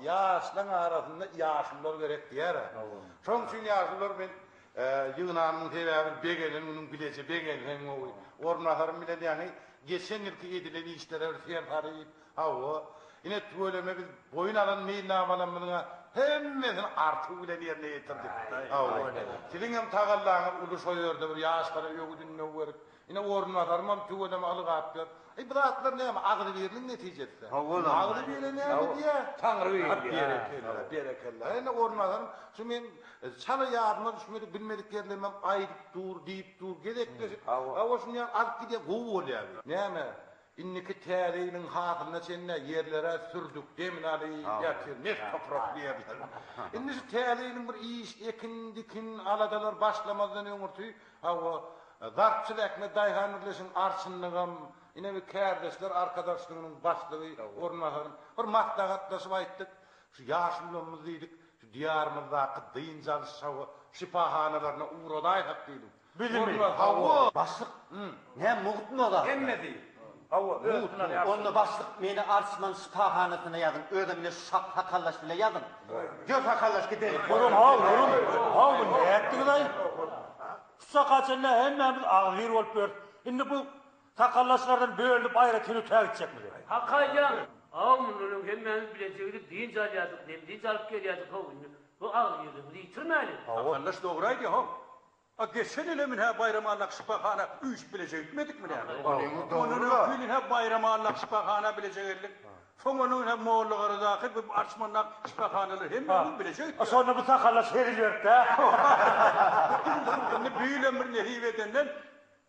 ýaşlaň arasynda ýaşulular gerek diýýärä. Şoň üçin ýaşulular men Ýygnanymyň sebäbi begenen günüň bileje begenseň gowy. Orunbasarym bilen ýaňy geçen ýylky edilen işlere bir ser salyp, hawa, ine tüweleme biz boýun alan meýilnamalarymyzyň-a hemmesini artygy bilen ýerine ýetirdik. Hawa, siziňem tagallaňyz uly şo ýerde bir ýaşlara öwüt-ündew berip, ine. Ine orunbasarymam tüweleme ylgap ýör. Eý bu zatlar näme agzybirligiň netijesi-dä. Agzybire näme diýýä? Taňry birdi. Berekella, berekella. Ine orunbasarym şu men çala ýadyma düşmedik, bilmedik ýerlerimem aýdyp dur, diýip dur, gezekleşip. Hawa şuny ýaly alyp gidýär, gowy bolýar. Näme, Indiki täze ýylyň hasylyna çenli ýerler-ä sürdük, demini alyp ýatyr, mes toprakly ýerler. Indi şu täze ýylyň bir iş, ekin-dikin aladalar başlamazdan öňürti, hawa, Zarpçy zähmet daýhan birleşiginiň arçynlygam, ine bir kärdeşler arkadaşlygynyň başlygy orunbasarym bir maslahatlaşyp aýtdyk, şu ýaşulamyz diýdik, şu diýarymyzdaky dynç alyş hawa, şypahanalaryna ugradaýsak diýdim. Bizimi? Hawa. Başlyk, näme mugtmy o zatlar? Hemmesi. Hawa, öz üstüne alýar. Onda başlyk meni Arçman şypahanasyna ýazyň, özem ine şu şak sakallaş bile ýazyň. Ýör sakallaş gidelim. Duruň how, duruň. How, bu nätdiňiz-aý? Şu çaka çenli hemmämiz agzybir bolup ýörüs. Indi bu sakallaşlardan bölünip aýratyn ötä gitjekmiz? Hak aýdýaň. How, mundan öň hemmämiz bileje gidip dynç alýardyk, dem-dynç alyp gelýärdik how, indi bu agzybirligimizi ýitirmäliň. Sakallaş dogry aýdýar how. A geçen ýylam ine Baýramallak şypahana üýşüp bileje gitmedikmi näme? Ondan öňki ýyl ine Baýramallak şypahana bileje geldik. Soň ondan ine Mollagaradaky bu Arçmandak şypahanalar hemmemiz bileje gitdik. A şonda bu sakallaş hezil beripdi-ä. Indi bu ýylam bir nesip edenden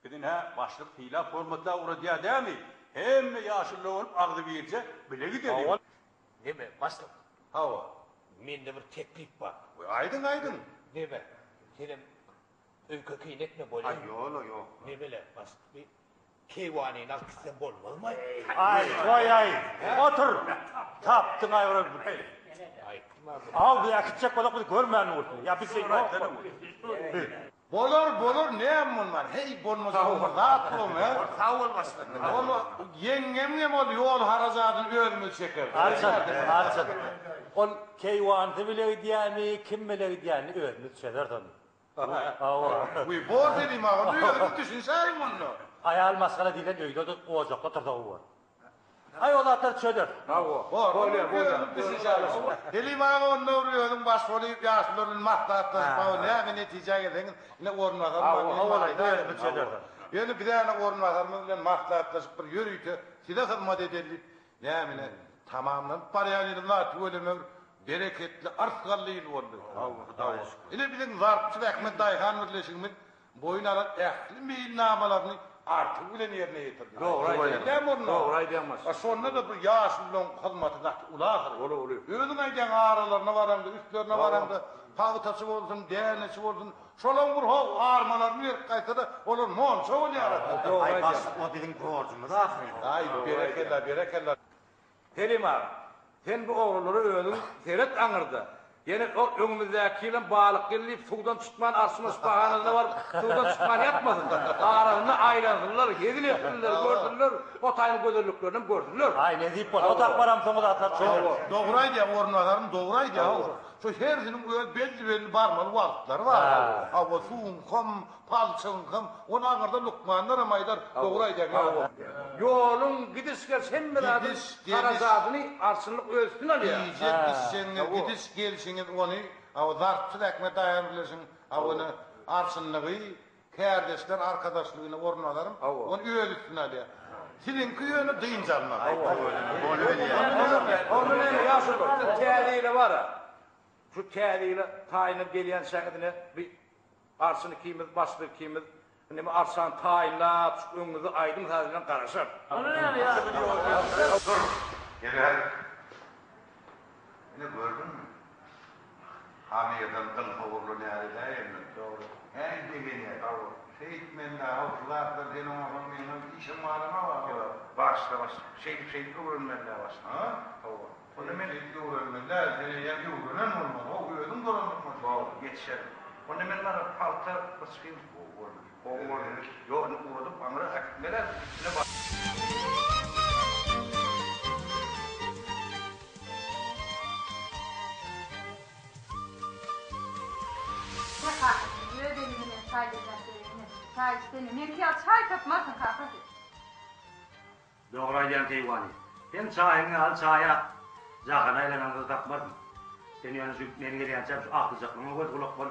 biz ine başlyk sylap hormatlap ugradýar dämi? Hemme ýaşulular bolup agzybirje bile gideliň. Neme, başlyk? Hawa. Mende bir teklip bar. We aýdyň, aýdyň. Neme, senem öýke-kine etme bolýamy? Aý, ýol-a ýok. Nemele, başlyk, bir keýwanyny alyp gitsem bolmazmy? Aý, goý-aý, otur! Tapdyň-aý bir. Aw, biz äkitjek bolsak, biz görmän durus. Ýa biz ýok. Bolar bolar näme bolman heý bolmasa bir zat bolmy he. Sag bol başlyk. Ol ýeňňemem ol ýol harajadyny özümiz çekeris. Arçan arçan. Ol keýwanysy bile gidýämi kim bile gidýänini özümiz çözeris ony. Hawa. Wiý bor Selim aga onda özüňiz düşünşäýiň onda. Aýal maşgala diýlen öýde ojakda otursa gowy bolar. Aý o zatlary çözer. Hawa. Bor, bolýar, bolýar. Selim aga onda bir özüň baş bolup ýaşulular bilen maslahatlaşyp hawa näme netijä gelseňiz ine orunbasarym bar meniň Hawa, aýdaýyn. özümiz çözeris. Ýöne biz ene orunbasarymyz bilen maslahatlaşyp bir ýörite size hyzmat edeli diýip näme ine tamamlanyp barýan ýylymyz bar tüweleme bir bereketli yrsgally ýyl boldy. Hawa, Hudaýa şükür. Ine biziň Zarpçy zähmet daýhan birleşigimiz Boýun alan ähli meýilnamalaryny artygy bilen ýerine ýetirdi. Dogry aýdýaň. Näme onda? Dogry aýdýaň başlyk. A şonda-da bu ýaşulularyň hyzmaty gaty uly ahyry. Uly, uly. Özüň aýdýaň aralaryna baraňda, üstlerine baraňda, pagtaçy bolsun, däneçi bolsun, şolaň bir ho armalaryny berip gaýtsa-da, olar monça bolýar. Dogry Aý aýdýaň. başlyk o biziň borjumyz ahyryn. Aý, berekella, berekella. Selim aga, sen bu oglanlara özüň seret aňyrda. Ýene ol öňümizdäki ýylam balyk ýyly diýip suwdan çykman Arçman şypahanasyna baryp suwdan çykman ýatmasyn. Arasynda aýlansynlar, hezil etsinler, görsünler, o taýyň gözelliklerinem görsünler. Aý nesip bolsa otak baramsoň o zatlar çözer. Dogry aýdýaň orunbasarym dogry aýdýaň hawa. Şu hersiniň öz belli-belli barmaly wagtlary bar. Hawa suwuňkam, Palçygyňkam, ony aňyrda lukmanlaram aýdar, dogry aýdýaň ýa. Ýoluň gidiş-geliş hemme zadyň Gidiş-geliş. harajadyny arçynlyk öz üstüne alýar. Iýjek içjegiňiz, gidiş gelşiňiz ony aw zarpçy zähmet daýhan birleşigiň aw ony arçynlygy kärdeşler arkadaşlygyna orunbasarym ony öz üstüne alýar. Siziňki ýöne dynç almak. Onda näme ýaşuly, siz täze ýyla bar-a. Şu täze ýyla taýynlanyp gelýänçäňiz ine bi Arçyn ikimiz, başlyk ikimiz indi bu arçany taýynlap, şu öňüňizde aýdym-saz bilen garaşarys. Ony näme ýazyp Dur, gel-ä. Ine, gördüňmi? Hamirden gyl sowrulan ýaly däýemdir. Dogry. Häý, begenýär. Hawa. Şeýtmeli-dä, how, şu zatlar sen oňarsaň meňem işim galanok-a. Ýok, bagyşla başlyk. Şeýdip-şeýdip öwrenmeli-dä başlyk. Ha? Hawa. Onda men şeýdip öwrenmeli däl, sen eýýäm öwrenen bolmaly, how, özüň dolandyrmaly. Bor, ýetişerin. Onda men bara palta bir çykyň. Gowy boldy. Gowy boldy. Ýok, indi ugradyp aňyra äkitmeli-ä, üstüne bar. Ine kakasy, öz eli bilen çaý demläp bereýin. Çaý içsene. Meňki ýaly çaý tapmarsyň kakasy. Dogry aýdýaň keýwany. Seň çaýyň ýaly çaýa jahana aýlanaňda tapmarsyň. Sen ýöne şu men gelýänçäm şu agtyjaklygyňa göz gulak bol.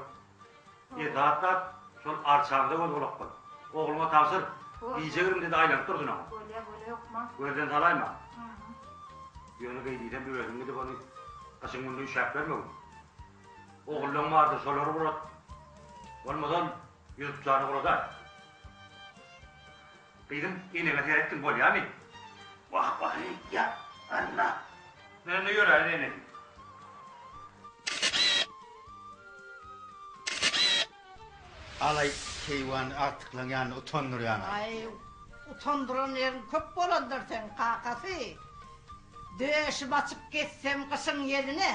Esasy zat şol arçaňda göz gulak bol. Ogluňa tabşyr. Gije-girimde-de aýlanyp dursun oňa. Bolýa, bolýa, hökman. Gözden salaýma. Ýöne beý diýsem özüň gidip ony gyşyň günde üşäp bermegin. Ogullaň bardyr, şolary gurat. Bolmasa ol Ýusup jany guradaý. Gyzym, eneňe seretgin, bolýamy? Wah, wah-eý, ýa, Alla! Men indi ýöräýin, enesi. Alaý, keýwany agtyklaň ýanynda utandyrýan-aý. Aý, utandyran ýeriň köp bolandyr seň, kakasy. Döşüm açyp gezsem gyşyň ýeline,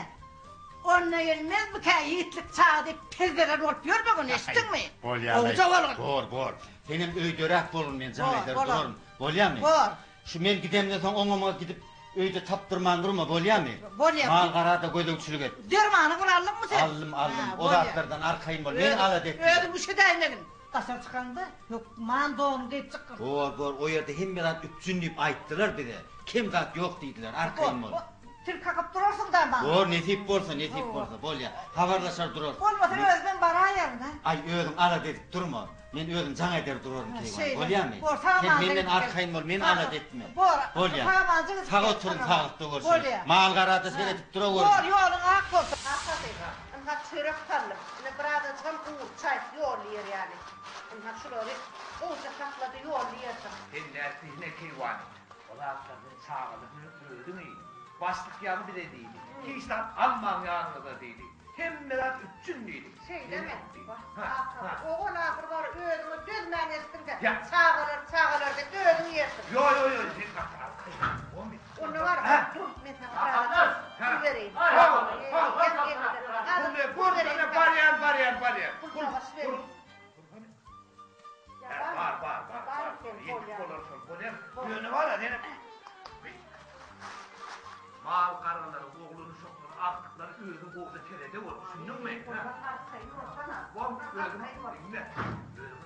Onda gelmezmikä ýigitlik çagy diýip pezderen bolup ýörmegin, eşitdiňmi? Bolýa-laý. Gowja bolgun. Bor, bor. Senem öýderäk bolgun, men jaň Bor, eder bolaryn. duraryn. Bolýamy? Bor. Şu men gidemden soň oňa-muňa gidip öýde tapdyrman durma, bolýamy? Bolýa. Mal-gara-da gözegçilik et. Dermanyňy bir aldyňmy sen? Aldym, aldym. Hä, O bolýa. zatlardan arkaýyn bol. Meni alada etme. Özüň üşedäýmegin. Daşary çykaňda hökman donuňy geýip çykgyn. Bor, bor, o ýerde hemme zat üpjün diýip aýtdylar bize. Kem zat ýok diýdiler, arkaýyn bol. Bor, til kakyp durarsyň-da maňa. Bor, nesip bolsa, nesip bolsa, bolýa. Habarlaşar durarys. Bolmasa özümem baraýaryn-a. Aý, özüň alada edip durma. Men özüm jaň eder duraryn keýwan, bolýamy? Bor, sag Sen menden arkaýyn bol, meni alada etme. Bor, Bolýa. sag-amanjyk gidip Sag gel, oturyň, sag-aman. saglykda görşeliň. Bolýa. Mal-gara-da seredip duraweriň. Bor, ýoluň ak bolsun. Kakasy, ynha çörek saldym. Ine birazajygam gowur çaý ýolly ýer ýaly. Ynha şulary gowja saklady ýolly ýersiň. Sen nätdiňe keýwany? O zatlardan çagalar bilen özüň iý. Başlyk ýaňy bize diýdi. Hiç zat almaň ýanyňyza diýdi. Hemme zat üpjün diýdi. Şeýlemi? Wah, kaka, ogul ahyr bar özüňe dözmän eltdiň-de, Ýa. çagalar, çagalar diýip özüň ýersiň. Ýo, ýo, ýo, sen gaty arkaýyn bol. Onda bar, dur, men saňa birazajyk pul bereýin. Pul ber, barýan, barýan, barýan. Pul, pul. Bar, bar, bar, bar. Ýetip bolar şol, bolýar. Ýöne bar-a, senem mal gargalary, oglan uşaklary, agtyklary özüň gowja serede bol, düşündiňmi? Arkaýyn bolsana. Bol, özüň, diňle. Özüň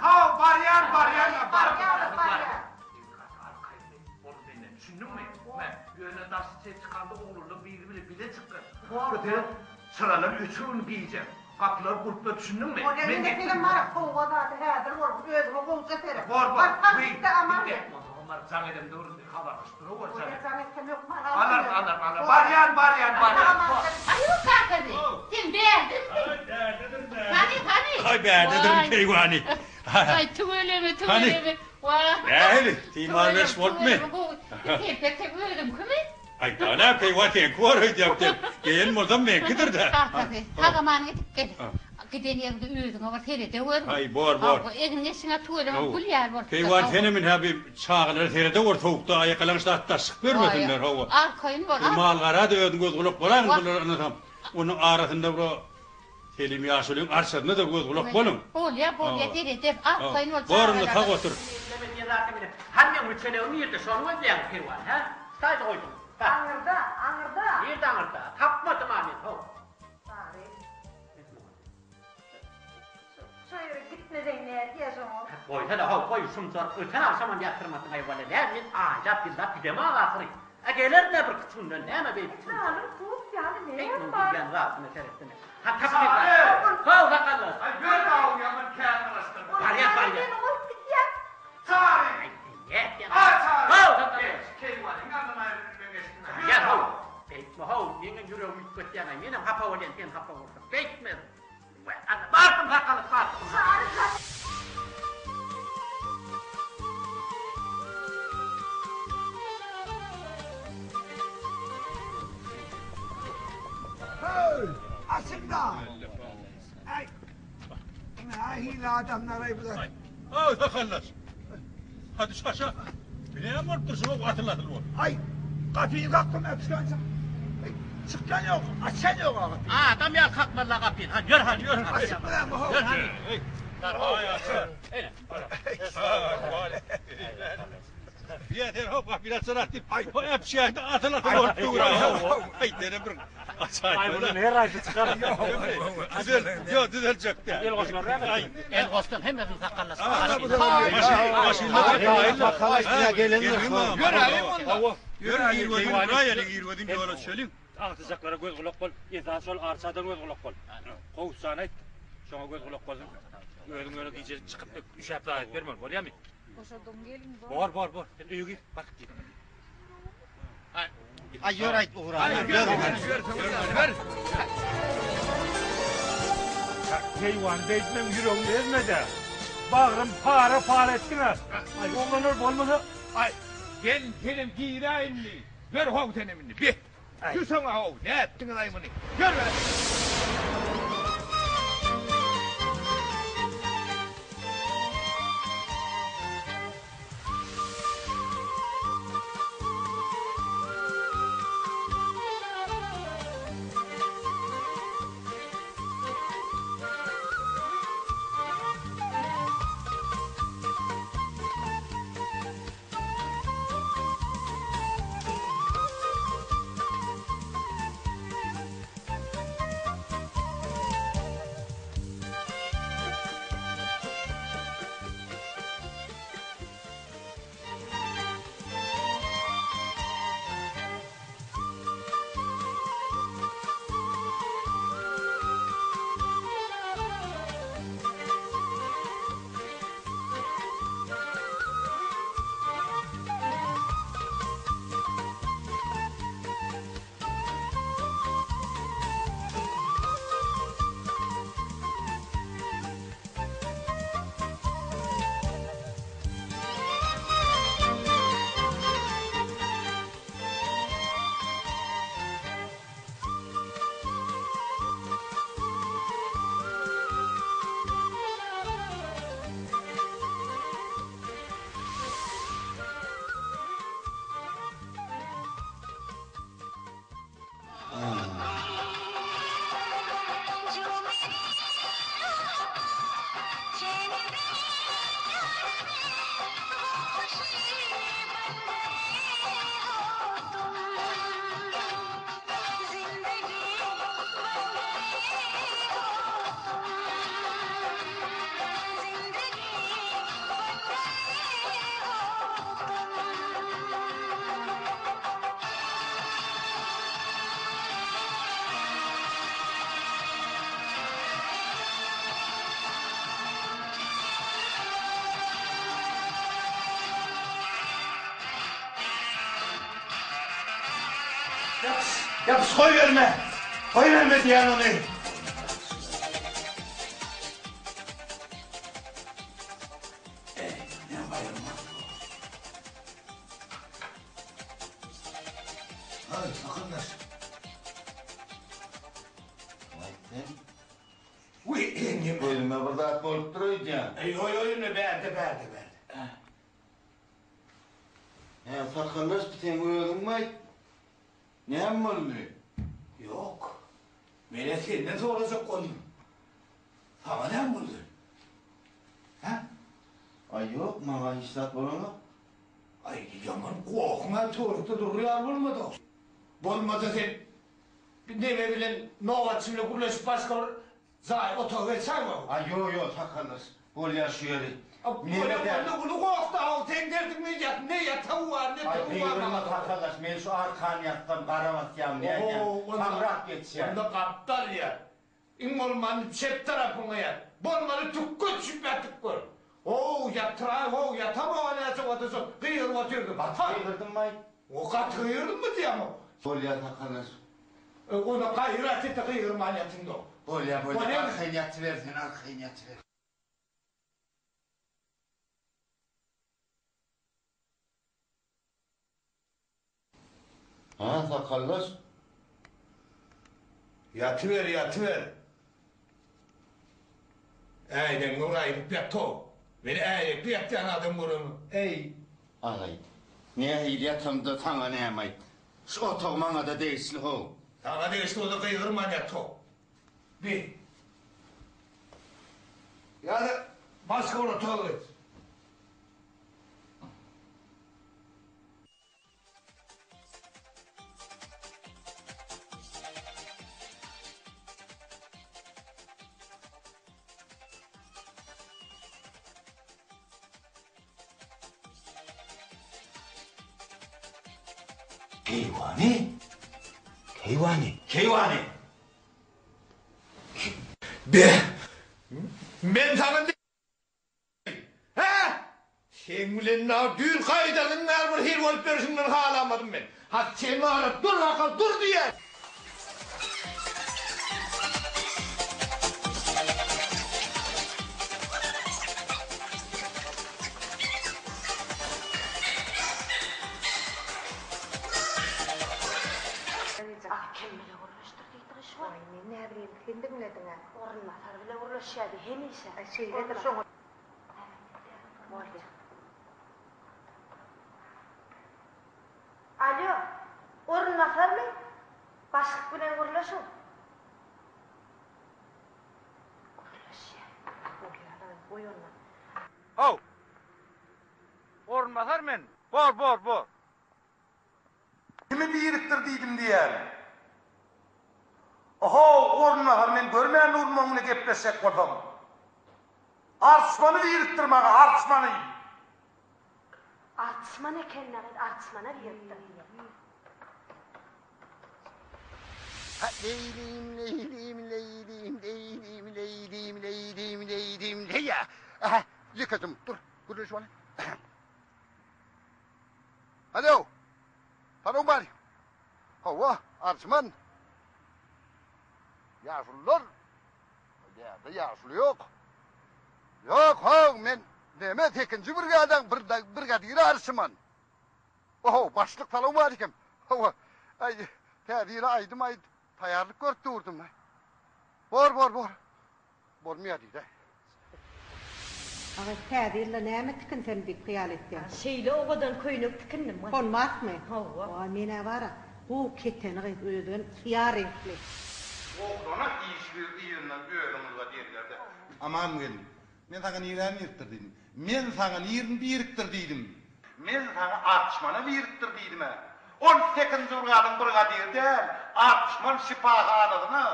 Haw, barýan, barýan, Barýan, barýan. Bol menden, düşündiňmi? Mä, ýöne daşy çet çykanda oglanlaň biri bile bile çykgyn. Bol. Çyralar öçürgin gije. Gapylar gulpla, düşündiňmi? Bolýa, indi senem bar, sowga zady häzir bolsun, özüňe gowja seret. Bor, bor. Bar, sag git-de aman gel. Onsoňam bar, jaň edemde bir habarlaşyp duraweri. Bolýa, jaň etsem hökman alaryn. Alaryn, alaryn, Barýan, barýan, barýan. Aýu kakasy, sen bärdemi? Hany, hany? Aý bärdedir keýwany. Aý tüweleme, tüweleme. Wah. Nähili, timarlaş bolupmy? Telpek hem özüňkimi? Aý dana keýwan seňki bor öýdýäpdim. Geýen bolsam meňkidir-dä. Kakasy, sag-aman gidip gel. Giden ýeriňde özüňe bir seredeweri. Aý bor, bor. Egin-eşigiň-ä tüweleme gül ýaly bolupdyr. Keýwan senem ine bi çagalara seredeweri sowukda aýakalaň zat daş çykyp ýörmesinler hawa. Arkaýyn bol. Mal-gara-da özüň göz-gulak bolaýyň bulara ynasam. Onuň arasynda bir Selim ýaşulyň arçasyna-da göz-gulak boluň. Bolýa, bolýa, serederis, arkaýyn bol, Bor indi, sag otur. Hany meň müçelegim nirde, şony gözleýäňmi Perwana, hä? Ştaýda goýduň. Aňyrda, aňyrda. Nirde aňyrda? Tapmadym-a men, how. Sary. Şo ýere gitmeseň nädýä şoňa? Goýsana, how, goý, şumjaryk öten agşamam ýatyrmadyň-aý, walla, näme men aýlap, ýyllap gidemok ahyry. A geler-dä bir kiçi günden, näme beýdip çykyp. Janyň tut ýaly Eý, näme muň bar? diýýän zadyna seretsene. Ha, tapyp How, sakallar. Aý, ýör dagyň ýaman kän garaşdyrma. Barýan, barýan. Meni goýup gidýäň. Çary! Aý, nätýäň? A, Çary! How, sakallar. Geç, keýwanyň ýanyndan aýrylyp bilmen geçdim-ä. Barýan, how. Beýtme, how, meňem ýüregimi üýtgetýäň-aý. Menem hapa bolýan, sen hapa bolsaň. Beýtme. Bardym sakalyk bardym. Höý, açyň-da! Äý, nähili adamlar-aý bular? Aw, sakallaş. Hadi şu aşak. Bir näme bolup dur şu atyl atyl bolup. Aý, gapyny kakdym äpişgänçä. Aý, çykýan ýok, açýan ýok a gapyny. Adam ýaly kakmaly gapyny. Hany ýör hany ýör. Açyp bilemok how. Ýör hany. Aý, açar. Ýa sen hop gapyny açar diýip. Aý, äpişgände atyl atyl bolup dur. Aý, dene bir açaý. Aý, bundan her aýsy çykar. Düzel, ýok, düzeljek-dä. El goşlar näme? El goşdan hemmesini sakallaşdyr. Agtyjaklara göz-gulak bol. Esasy şol arçadan göz-gulak bol. Gowusjany aýt. Şoňa göz-gulak bolsun. Özüň ýöne gije çykyp üşäp zat edip bermeli, bolýamy? Boşadygyň gelin bor. Bor, bor, bor. Sen öýe gir, baryp gir. Aý ýör aýt ugra. Ýör, ýör, ýör. Keýwan beýtmeň ýüregimi ezme-de. Bagrym para-para etdiň-ä. Aý, oglanlar bolmasa. Aý, gel, senem giräý indi. Ýör how senem indi. Be. Ýörseň how, nätdiňiz-aý muny. Ýör bäri. Ýapyş, ýapyş goýberme! Goýberme diýýän ony! Haý, akyldaş. Aý, sen. Wiý, eňňim. Gözüme bir zat bolupdyr öýdýän. Eý, oý, oý, ine bärde, bärde, bärde. Hä, sakaldaş, bu seň özüňmi-aýt? Näme boldy? Ýok. Men-ä senden sorajak boldum. Saňa näme boldy? Hä? Aý, ýok, maňa hiç zat bolanok. Aý, ýaman gohuň-a töwerekde durar ýaly bolmady. Bolmasa sen bir neme bilen, nobatçy bilen gürleşip başga bir Jaý otaga geçäýme. Aý ýo ýo sakaldaş bolýar şu ýeri. Neme däl. Onda uly gohda how seň derdiň ne ýat ne ýatagy bar ne Aý töwi bar gygyrma maňa. sakaldaş men şu arkany ýatsam gara basýam nädýän samrap geçýän. Onda gapdal ýat. Iň bolmanda çep tarapyňa ýat. Bolmady tükge düşüp ýatyp gör. How ýatyraý how ýatamok näçe wagta şo gygyryp otyrdym. Gaty gygyrdymmaý. O gaty gygyrdymmy diýýäň. Bolýar sakaldaş. Onda gaýrat et-de gygyrman ýatyň-da. Bolýa, bolýa, arkaýyn ýatyber sen, arkaýyn ýatyber. Hä, sakaldaş? Ýatyber, ýatyber. Äýnegiňi bir aýryp ýat-ow. Men äýnekli ýatýan adam göremok. Eý, agaý, nähili ýatamda saňa näme-aýt? Şu otag maňada degişli how. Saňa degişli bolsa gygyrman ýat how. Bi. Ýa-da başga bir otaga geç. Keýwany? Keýwany? Keýwany! Be! Men saňa. Seň bilen na düýn gaýdalyň bäri bir hili bolup ýörşüňden halamadym men. Ha sen bara dur haka dur diýýän. Ah kim bile gürleşdir diýdi gyş wagt. Aý men näbileyim sen diňlediňä. Orunbasar bile gürleşýärdi hemişe. Aý şeýledir şoňa. Bolýa. Alýo, orunbasarmy? Başlyk bilen gürleşiň. Gürleşýär. Bolýa-la, goý onda. How! Orunbasar men. Bor, bor, bor. Kimi birikdir diýdim diýýän. Ohow, orunbasar men görmän durun oň bilen gepleşjek bolsam. Arçmany birikdir maňa, arçmany. Arçman eken-dä gyz, arçmana birikdir diýýär. Ha leýlim leýlim leýlim leýlim leýlim leýlim leýlim leýä. Aha, ýekedim. Dur, gürleşip alaý. Alo. Salowmalik. Hawa, Arçman. Ýaşulular. Bärde ýaşuly ýok. Ýok, how, men neme sekinji brigadaň bir brigadiri Arçman. Oho, başlyk salowmalikim. Hawa, aý, täze ýyla aýdym aýdyp, taýýarlyk görüp durdum. Bor, bor, bor. Bolmaýar diýdä. Aga, täze ýylda näme tikinsem diýip hyýal etýäň? Şeýle owadan köýnek tikindim. Honmasmy? Hawa. Waý, men-ä bar-a, gowy keteni gyz, özem syýa reňkli. Oglana iş bir yzyndan özüňiz-a diýenlerde. Aman gelin, men saňa niräni birikdir diýdim. Men saňa nirini birikdir diýdim. Men saňa Arçmana birikdir diýdim-ä. Ol sekinji brigadyň brigadiri däl, Arçman şypahanasyna.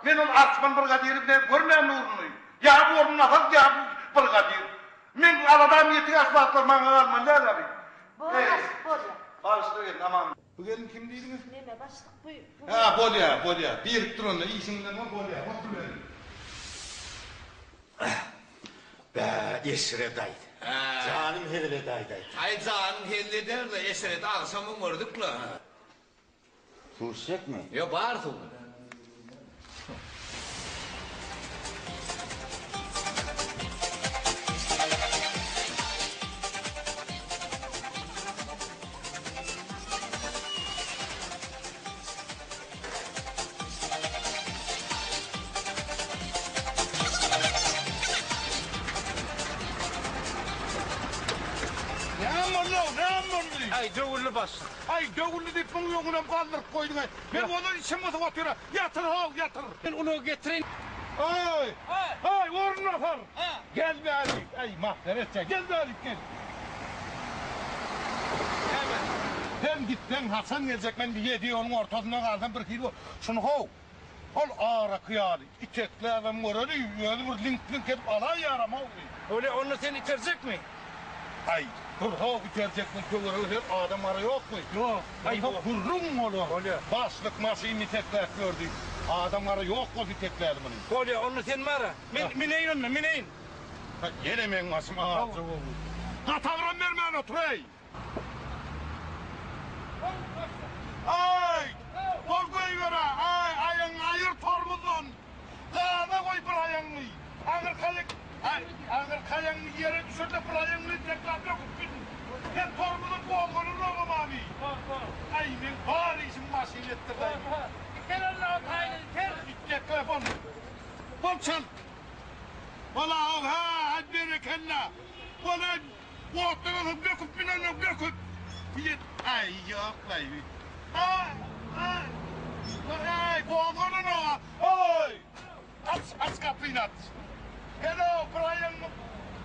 Men ol Arçman brigadiri bilen görmän durny. Ýa orunbasar, ýa brigadir. Meň aladam ýetik aş wagtlar maňa galmaly däl abi. Bor başlyk bolýa. Bagyşla gelin, aman. Bu gelin kim diýdiňiz? Neme başlyk bu? Hä, bolýa, bolýa. Birikdir onda, işiň bilen bol, bolýa. Oturyberin. Bä, Eşret aýt. Janym hezil edäýdäýt. Aý, janyň hezil eder-le, Eşreti agşam oňardyk-la. Suw içjekmi? Ýok, bar suw. Näme boldy-ow, näme boldy? Aý, döwüldi başlyk. Aý, döwüldi diýip, muň öňünem galdyryp goýduň-aý. Men ozal içim gysyp otyr-a. Ýatyr-how, ýatyr. Men ulagy getireýin. Aý, aý, orunbasar. Gel bärik. Aý, masgara etýäň. Gel bärik, gel. Näme? Sen gitseň, haçan geljek? Men ýedi ýoluň ortasynda galsam birhili bol. Şuny how, ol araky ýaly itekläbem göreli, özi bir liňk-liňk edip alaýýaram-ow. Bolýa, onda sen iterjekmi? Aý, dur how, iterjekmi, töweregi her adam-gara ýokmy? Ýok. Aý, how, gürrüň bolar. Bolýa. Başlyk maşynyny itekläp ýördi. Adam-gara ýok bolsa iteklädi muny. Bolýa, onda sen bar-a. Men mineýin onda, mineýin. Haý, ýene meň başym agyrjak boldy. Gatagram bermän otur-eý! Aý! Bol goýber-ä! Aý, aýagyňy aýyr tormozdan! Gaza goý bir aýagyňy! Aňyrky aýak, aý, aňyrky aýagyňy ýere düşür-de bir aýagyňy itekläp böküp git! Sen tormozyň gozgananogam abi! Aý, meň bar işim maşyn etdird-aý! Iter onda o taýyny, iter! Itekle, bol! Bol çalt! Bol-a-ow, hä, aý, berekella! Bol-aý! Otdan alyp böküp münende böküp ýet. Aý ýok-laý. Aý, aý. Aý, gozganana. Aý. Aç, aç gapyny aç. Hello, bir aýagyňy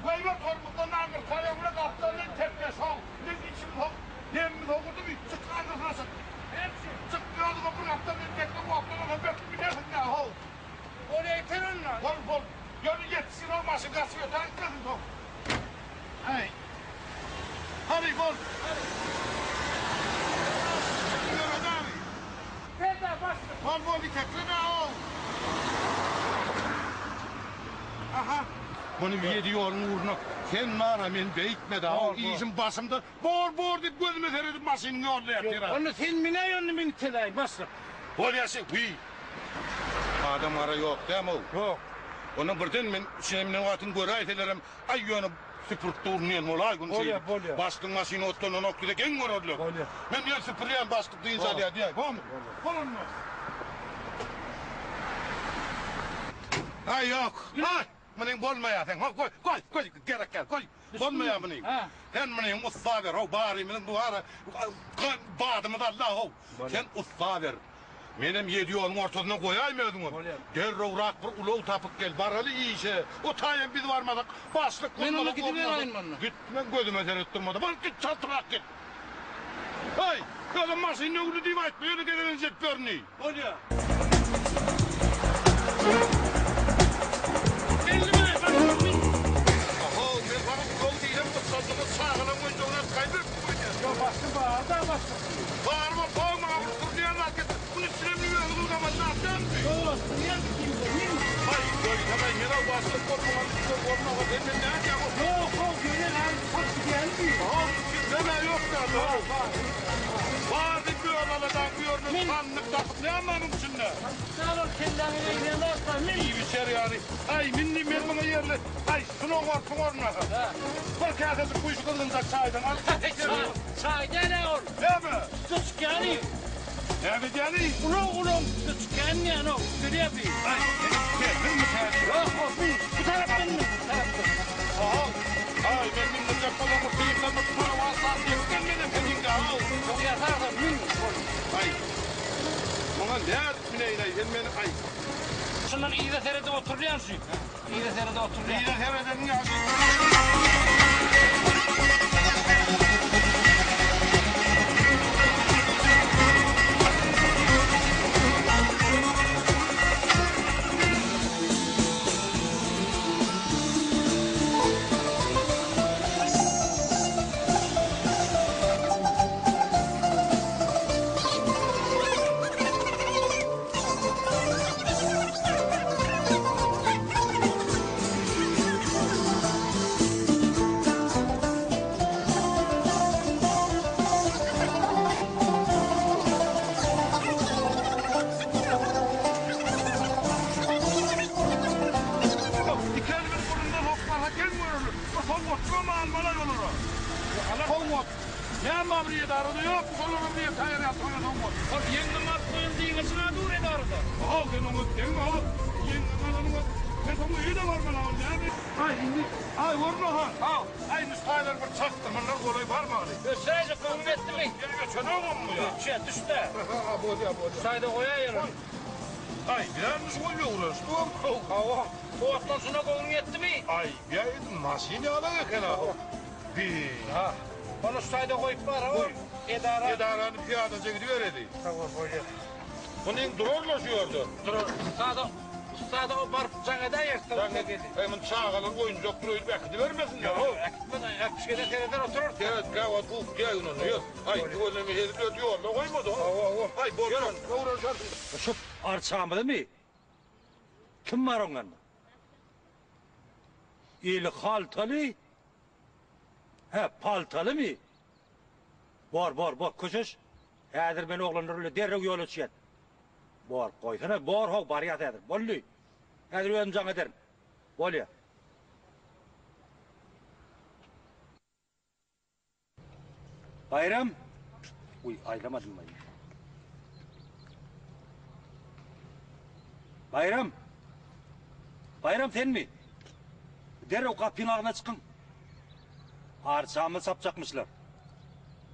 goýber tormozdan aňyrky aýagyň bilen gapdaldan tepme soň. Men içim sowuk, demim sowudymy? Çyk aňyrsyna çyk. Çyk, özüňe bir gapdaldan tepme otdan alyp böküp münersiň-dä, how. Bol eýter onda. Bol, bol. Ýöne ýetişsin ol maşyn gaçyp ötägitmesin soň. Häý. Hany, bol. Ýöret abi. Perde başlyk. Bol, bol, itekleme-ow. Aha. Muny ýedi ýoluň ugruna. Sen bar-a men beýtme-dä, o işim başymda bor, bor diýip gözüme seredip maşynyň ýolunda ýatyr-a. Onda sen münäý onda men iteläýin başlyk. Bolýa şeý, wiý. Adam gara ýok dämi-ow? Ýok. Onda birden men içine münen wagtyň göräýselerem, aý ýöne süpürip durun diýen bolaý gün Bolýa, şeýdip. bolýa. Başlygyň maşyny otlananok diýse geň görerler. Bolýa. Men ýöne süpürýän başlyk dynç alýa diýäý, bormy? Bol onda. Aý ýok. Aý! Munyň bolmaýar seň. Goý, goý, goý, gerek däl, goý. Bolmaýar munyň. Sen munyň ussa ber, how, barymyzyň bu ara badymyz alla, how. Sen ussa ber. Menem ýedi ýoluň ortasynda goýaýma özüňem. Derrewrak bir ulag tapyp gel, baraly işe. O taýam biz barmasak, başlyk bolmaz. Men onda gidiberäýin onda. Git, men gözüme seret durma-da. Bar, git, çaltrak git. Heý, özem maşyn döwüldi diýip aýtma, ýöne gezelenç edip ýörün. Bolýa. Ahow, men saňa ulag diýsem gyssandyňyz, çagalaň oýunjagyny alyp gaýdyberipsiň öýdýän. Ýok, başlyk bar-da, başlyk. Bar bolsa, maňa bir sürünýän zat getir. Muny içine münüp özüňiz gaban zat dälmi? Ýok, sürünýän diýdim, min. Haý, goýsana, men-ow başlyk bolmagan üstün bolmaga sen men nädýäň? Ýok, how, gelen häzir çalt gidýänmi? Ahow, içinde-me ýok däl, how. Bar diýip bu ýerlere-de, bu ýerde sandyk tapyp näme munuň içinde? Sag bol, kelläňe degýän zatlar, min. Iýip-içer ýaly. Aý, min diýip men muňa ýerli. Aý, şuny oňarsyň ornuna. Bir käsejik guý şu gyzgynjak çaýdan al. Çaý däl-ä ol. Näme? Üste çykýany. Näme edýäni? Ulag, ulag üste çykýany diýýän-ow, görýä bi. Aý, seniň kelliňmi täze? Ýok, ol min. Bu tarapdan min, bu tarapdan. Aha. Aý, men mündürjek bolan bir syýrdan bir parawaz zat ýetmez menem seniňkä-ow. Ýok, ýasarsan, min. Bol. Aý, muňa nädip müneýin-aý, sen meni, aý. Şundan yza seredip oturylýan şu. Yza seredip oturylýan. Yza seredeniň ýaly. Iki elini burnundan hokmasa geň görerler. Bir sowgatjygam almaly olara. Sowgat. Näme bir edarada ýok, şolara bir taýýar toýa sowgat. Ol ýeňňem alyp goýan diňeçin-ä dur edarada. How, sen oňa deňme, how. Ýeňňem alanyňa sen soň öýe-de barmaly, ol näme? Aý, indi, aý, görme-ha. How. Aý, indi şu taýlary bir çakdyrmalylar, golaý barmaly. Öçäýjek göwnüň etdimi? Ýene öçenogam bu ýa. Öçýä, düş-dä. Ha, bolýa, bolýa. Şu taýda goýaýaly. Aý, bilämi şu goýla ugraşdygam, how. Hawa. Otlanşyna göwnüň ýetdimi? Aý, biýa maşyn ýalak eken-a, how. Bi. Ha. Ony şu taýda goýup bar, Goý. Edara. Edarany pyýadaja gidibereli. Hawa, bolýa. Muny indi durarlar şu ýerde. Durar. Ussada, ussada o baryp jaň edäýersiň. Jaň et. Eý, muny çagalar oýunjakdyr öýdüp äkidibermesinler, how. Äkitmez, äkitişgede sereder oturar. Seret, käwagt guwup diýäýin onda, ýör. Aý, tüweleme hezil özi ýolda goýmady, how. Hawa, hawa. Aý, bolsun. Öwrenişersiň. Şu arçamyzymy? Kim bar oň ýanynda? Eli haltaly? Hä, paltalymy? Bor, bor, bor, köşeş. Häzir men oglanlar bilen derrew ýola düşýän. Bor, goýsana, bor how, barýas häzir. Boldy. Häzir özüm jaň ederin. Bolýa. Baýram! Uý, aýlamadym baý. Baýram! Baýram senmi? Derrew gapyň agzyna çykyň. Arçamyzy çapjakmyşlar.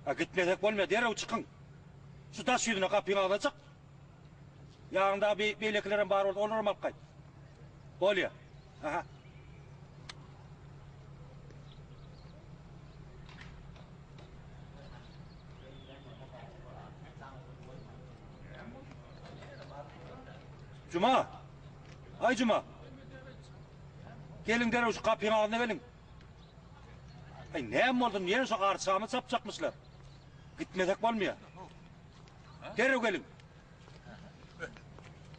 A gitmesek bolmaýar, derrew çykyň. Şu daş ýüzüne gapyň agzyna çyk. Ýanyňda beýlekilerem bar bolsa olaram alyp gaýt. Bolýa. Aha. Juma! Aý Juma! Geliň derrew şu gapyň agzyna geliň. Aý näme boldy? Ýene şu arçamy çapjakmyşlar. Gitmesek bolmaýar. Derrew geliň.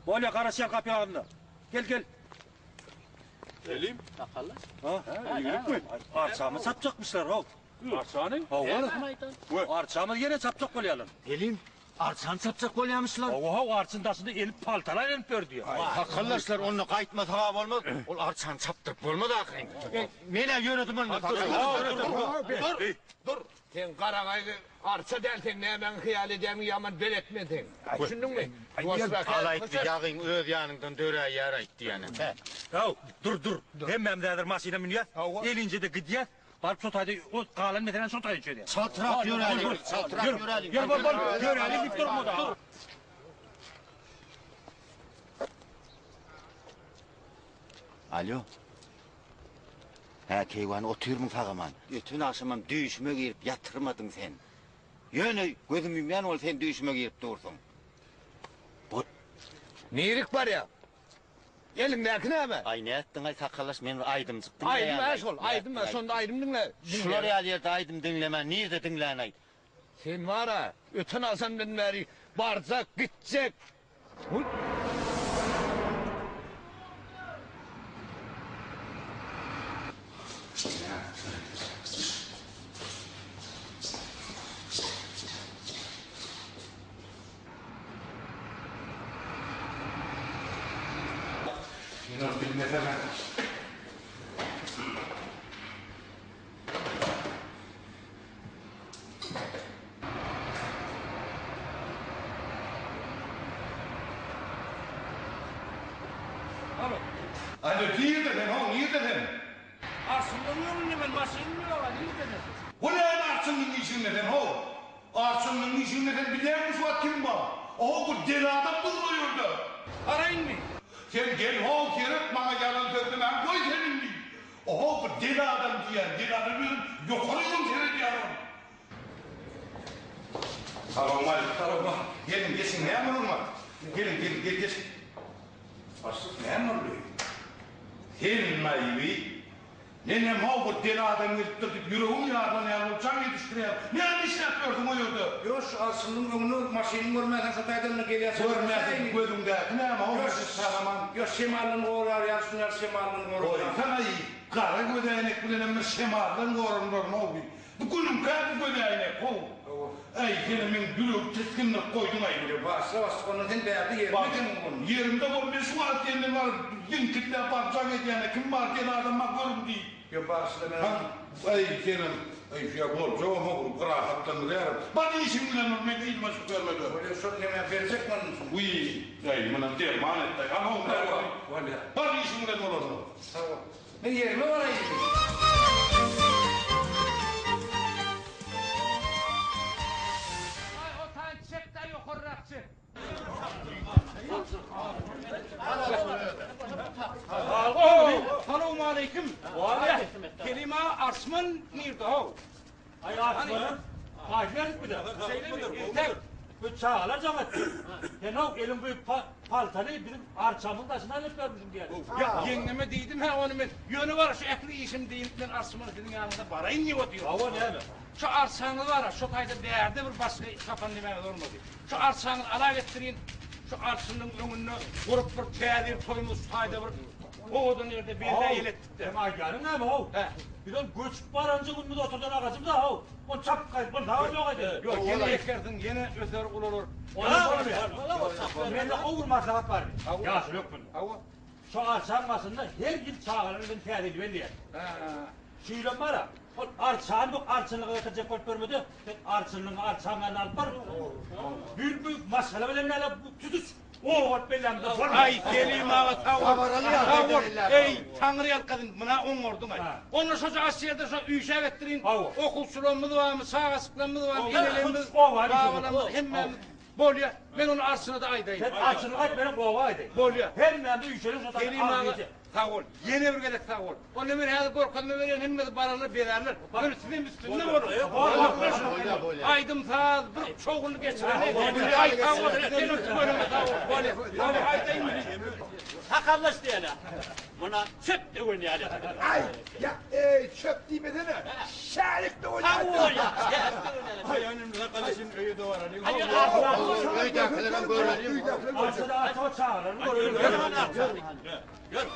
Bolýa garaşýan gapyň agzynda. Gel gel. Selim. Sakallar. Ha? Ýigitmi? Arçamy çapjakmyşlar, how. Arçany? Hawa. Arçamy ýene çapjak bolýarlar. Selim, arçany çapjak bolýamyşlar. Hawa, hawa, arçyn daşyny elip paltalar elip ber diýýär. Aý, sakallaşlar, onda gaýtmasa-ha bolmaz. Ol arçany çapdyryp bolmaz ahyryn. Men-ä ýöredim onda. Dur, dur. Sen garagaýgy arça däl sen nämäňi hyýal edýäňi ýaman belet men seň. Düşündiňmi? Ýuwaşrak Al aýtdy, ýagyň öz ýanyňdan döräýýär aýtdy ýene. Haw, dur, dur. Hemmämiz häzir maşyna münýäs. Elinjede gidýäs. Baryp şo taýda o galan meseläni şo taýda çözýäs. Çaltrak ýöräliň, çaltrak ýöräliň. Ýör, bol, bol, ýöräliň diýip durma-da. Alýo. Hä, keýwany, otyrmyň sag-aman? Öten agşamam düýşüme girip ýatyrmadyň sen. Ýöne gözüm ýumýan bolup sen düýşüme girip dursuň. Bu. Nirik barýaň? Eliňdäki näme? Aý, nätdiň-aý, sakallaş, men bir aýdymjyk diňleýän. Aýdym-ä şol, aýdym-ä, şonda aýdym diňle. Şular ýaly ýerde aýdym diňlemän, nirde diňlän-aý? Sen bar-a, öten agşamdan bäri barjak, gitjek. Men ony bilmesem-ä. Alo, nirde sen, ho, nirde sen? Arçynlygyň öňünde men, maşynym ýok-a, nirde sen? O näme arçynlygyň işiginde sen, ho? Arçynlygyň işiginde sen bilýäňmi şu wagt kim bar? Oho, bir deli adam dur o ýerde. Baraýynmy? Sen gel, ho, seret, maňa ýalan sözlemäňi goý sen indi. Oho bir deli adam diýýän, deli adam özem ýokary öň seredýär ol. Salowmaleýkim. Salowma. Geliň, geçiň, näme boldy? Geliň, geliň, gel, geç. Başlyk, näme boldy? Sen naýyby. Menem how bir deli adam gelipdir diýip ýüregim ýarylan ýaly bolup jaň edişdirýän. Näme işläp ýörsüň o ýerde? Ýok, şu arçynlygyň öňünde maşynyny görmänsoň şo taýdan-da gelýär. Görmänsoň gözüňdäki näme how bir sagaman. Ýok, şemaldan gorar ýaly şuny ýaly şemaldan gorar. Goýsana-ý, gara gözäýnek bilenem bir şemaldan goranlaryn-ow bi. Bu günüňkä bu gözäýnek how. Äý, senem meň ýüregimi tisgindirip goýduň-aý. Ýok, başla başlyk onda sen bärde ýerinde ekeniň onda. Ýerimde bol, men şu wagt senden baryp ziňkildäp baryp jaň edýän-ä kim bar deli adam bar görüň diýip. Ýok, bagyşla men. Hany, äý, senem, äý, şu ýa boljagam how, rahatlandyrýaram. Bar işiň bilen bol, meň yzyma düşüp ýörme-de. Bolýa, şol nemä berjek mundan soň. Wiý, äý, munam derman et-aý, al how, Bolýa. Bar işiň bilen bol onda. Sag bol. Men ýerime baraýyn indi. Aý, o taýy çek-dä ýokarrak çek. Salowmaleýkim. Kerim aga Arçman nirde how? Aý Arçmana paý berip biler. Şeýlemi? Entek. Bu çagalar jaň etdi. Sen how eliň bu paltany biziň arçamyň daşyna alyp bermişiň diýýär. Ýa ýeňňeme diýdim hä ony men. Ýöne bar şu ähli işim diýip men Arçmana siziň ýanyňyza baraýyn diýip otyryn. Hawa näme? Şu arçaňyz bar-a, şo taýda bärde bir başga tapan nemäňiz bolmady. Şu arçaňyzy alap etdirin, şu arçynyň öňünde gurup bir täzir toýumyz şu taýda bir owadan ýerde bellä ýeletdik-de. Seň aýdýanyň näme how? Hä. Biz ol göçüp baranja günümiz oturdan agajymyz-a how. Ony çapyp gaýdyp, ony sagat ýok edeli. Ýok, ýene ekersiň, ýene öser, ulalar. Ony bolmaýar. Mende gowy bir maslahat bar. Ýaşuly hökmünde. Hawa. Şu arçaň başynda her ýyl çagalar bilen täze ýyl belleýär. Şu ýylam bar-a, ol arçany bu arçynlyga getirjek bolup ýörme-de, sen arçynlygyňy arçaň ýanyna alyp bar. Bir bu maşgala bilen näle bu tutuş oba bolup bellämizde bolmaz. Aý, Selim aga sag bol. Sag bol. Eý, Taňry ýalkasyn, muna oňardyň-aý. Onda şoja aş ýerde şo üýşäp etdirin. Okuwçylarymyz barmy, çagajyklarymyz barmy, enelerimiz, babalarymyz hemmämiz Bolýa, men ony Arçyna-da aýdaýyn. Sen Arçyna aýt, menem oba aýdaýyn. Bolýa. Hemmämiz üýşeliň şo taýda Kerim aga, gije. sag bol. Ýene bir gezek sag bol. Onda men häzir görkezme berýän, hemmesi bararlar, bezärler. Ýöne sizem üstünde boluň. Aýdym-saz bir şowhunly geçireli. Aý, sag bol. Senem tüweleme sag bol. Bolýa. Bolýa, aýdaýynmy? Sakallaş diýene. Muna çöp döwen ýaly. Aý, ýa, eý, çöp diýmesene. Şärik döwen ýaly. Hawa, şärik döwen ýaly. Aý, onuň sakalaşyny öýe dowaralyň. Öýdäkilerem göreliň. Arçada arça çagalarym göreliň. Ýör.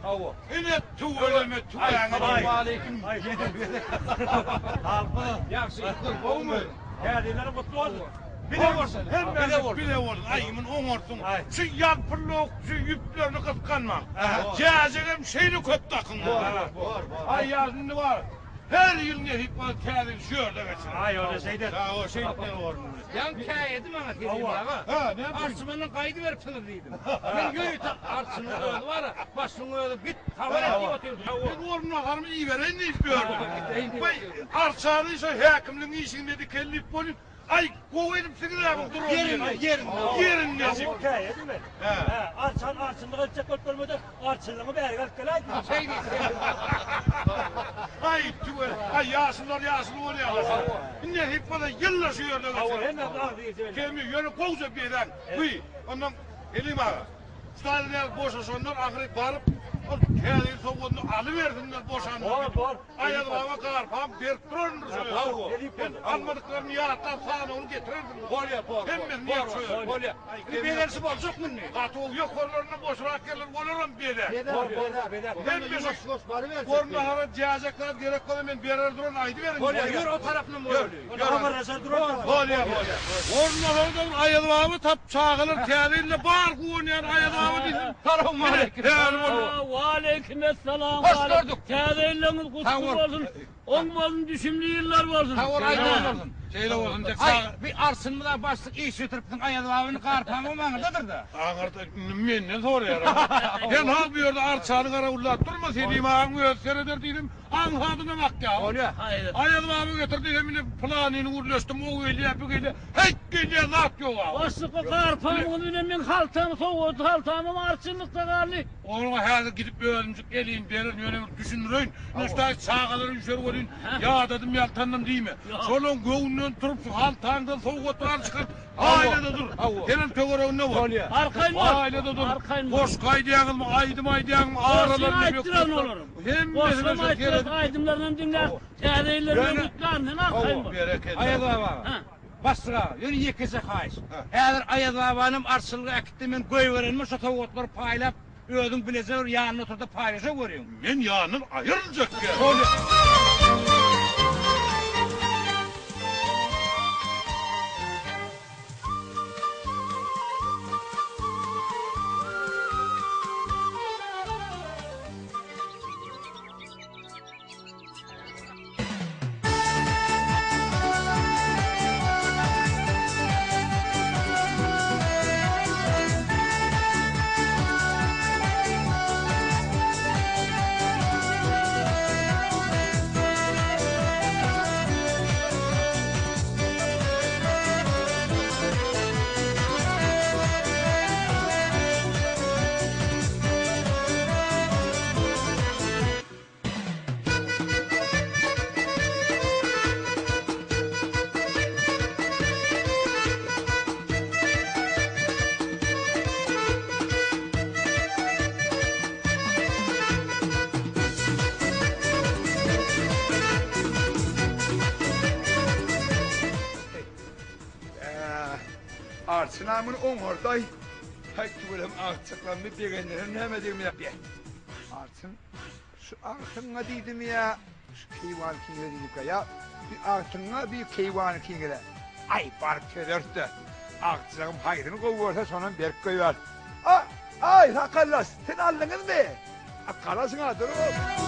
Hawa. Ine tüweleme tüwäňe. Salowmaleýkim. Ýagşy, gowumy? Täze ýyllaryň gutly bolsun. Bile bolsun. Hemmämiz bile bolsun. Aý, muny oňarsyň. Şu ýalpyllawuk şu ýüplerini gysganmaň. Jäjegem şeýle köp dakyň. Bor, bor, bor. Aý, ýaşuly indi bar. Her ýyl nesip bolsa täze ýyl şu ýerde geçireris. Aý, ony şeýder. Hawa, şeýtmeli bormuny. Ýaňy käýedi maňa Selim aga. Hä, näme üçin? Arçmandan gaýdyberipsiňiz diýdim. Men ýörite arçynyň özi bar-a, başlygyň özi git, habar et diýip otyrdy. Men orunbasarymy ibereýin diýip ýördüm. Baý, arçany şo häkimligiň işiginde dikeli diýip bolýan. Aý, gowy edipsiňiz-ä bu duran ýerini. Ýerinde, ýerinde. Ýerinde. Käýedi meni. Hä. Hä, arçan arçynlyk etjek bolup görmede, arçynlygyňy bärik alyp geläýdim. Şeý diý, şeý diý. Aý, tüwel, aý, ýaşulular ýaşuly bolýarlar. Indi nesip bolsa ýylda şu ýerde geçireris. Kemi, ýöne gowja bezäň. Wiý, onnoň Selim aga, şu taýdan ýaly boşaşanlar ahyry baryp, ol Täze ýyl sowgadyny alybersinler boşanlar. Bor, bor. Aýaz baba garpam berip duraryndyr şo ýerde. Sen almadyklaryny ýatlap sanawyny getirersiň. Bolýa, bor. Hemmesini ýap şo ýerde. Bolýa. Indi bezelişi boljakmy indi? Gaty gowy ýokarlarynda boşrak ýerler olaram bezär. Bezär, bezär, bezär. Hemmesi Orunbasara jäjek zat gerek bolsa men berer duran aýdyberiň. Bolýa, ýör o tarapynam bolaly. Habarlaşar duran. Bolýa, bolýa. Orunbasara da bir Aýaz baba tap çagalar täze ýylda bar guwanýan Aýaz baba diýsin. Salowmaleýkim. Häli boldy. Waleýkimessalam. Hoş gördük. Täze ýylyňyz gutly bolsun. Oň bolsun düşümli ýyllar bolsun. Sag bol aýdan bolsun. Şeýle bolsun dek Aý sag. bir arçynmyza başlyk iş bitiripsiň Aýaz babyny garpaňam aňyrdadyr-da. Aňyrda indi menden soraýar. Sen hal bu ýerde arçany garawullap durma Selim agaň özi sereder diýdim. Aňsadyna bakýa. Bolýa. Aýaz baba getir diýsem indi pylanyny gürleşdim o gelýä bu gelýä. Heýt gelýä zat ýok a. Başlyk o garpaňyz bilen meň haltam sowady haltamam arçynlykda galdy. Oňa häzir gidip özümjik elin bererin, ýöne bir düşündireýin. Nuşdaý çagalar üýşer welin, ýadadym, ýaltandym diýme. Şolaň göwnünden turup, şu haltaňdan sowgatlar çykaryp, aýlada dur. Senem töwereginde bol. Arkaýyn bol. Aýlada dur. Arkaýyn bol. Goşgy aýdýaňyzmy, aýdym aýdýaňmy, Goşgyny aralarynda aýtdyran olaryň. Hemmesine Goşgam şo aýtdyran, seredip. aýdymlarynam diňläp, täze ýyllar bilen gutlaryn. Sen arkaýyn bol. Berekella. Aýaz baba. Başlyk aga, ýöne ýekeje haýyş. Häzir Aýaz babanam arçynlyga äkitdi, men goýberenime şo sowgatlary paýlap, özüň bileje bir ýanynda otur-da paýlaşa görüň. Men ýanyndan aýryljak gel. Bolýa. Arçyn amyny oňardaý. Häý tüweleme agtyjaklarmy begendirem näme degmi. Arçyn Şu agtygyňa diýdimi ýa şu keýwany kiňe diýdimkä? Ýa bir agtygyňa, bir keýwany kiňe-le. Aý, baryp çözeris-dä. Agtyjagym haýsyny gowy görse, şonam berip goýbär. A, aý, sakallaş, sen aldyňyzmy? A, garaşyň-a, duruň.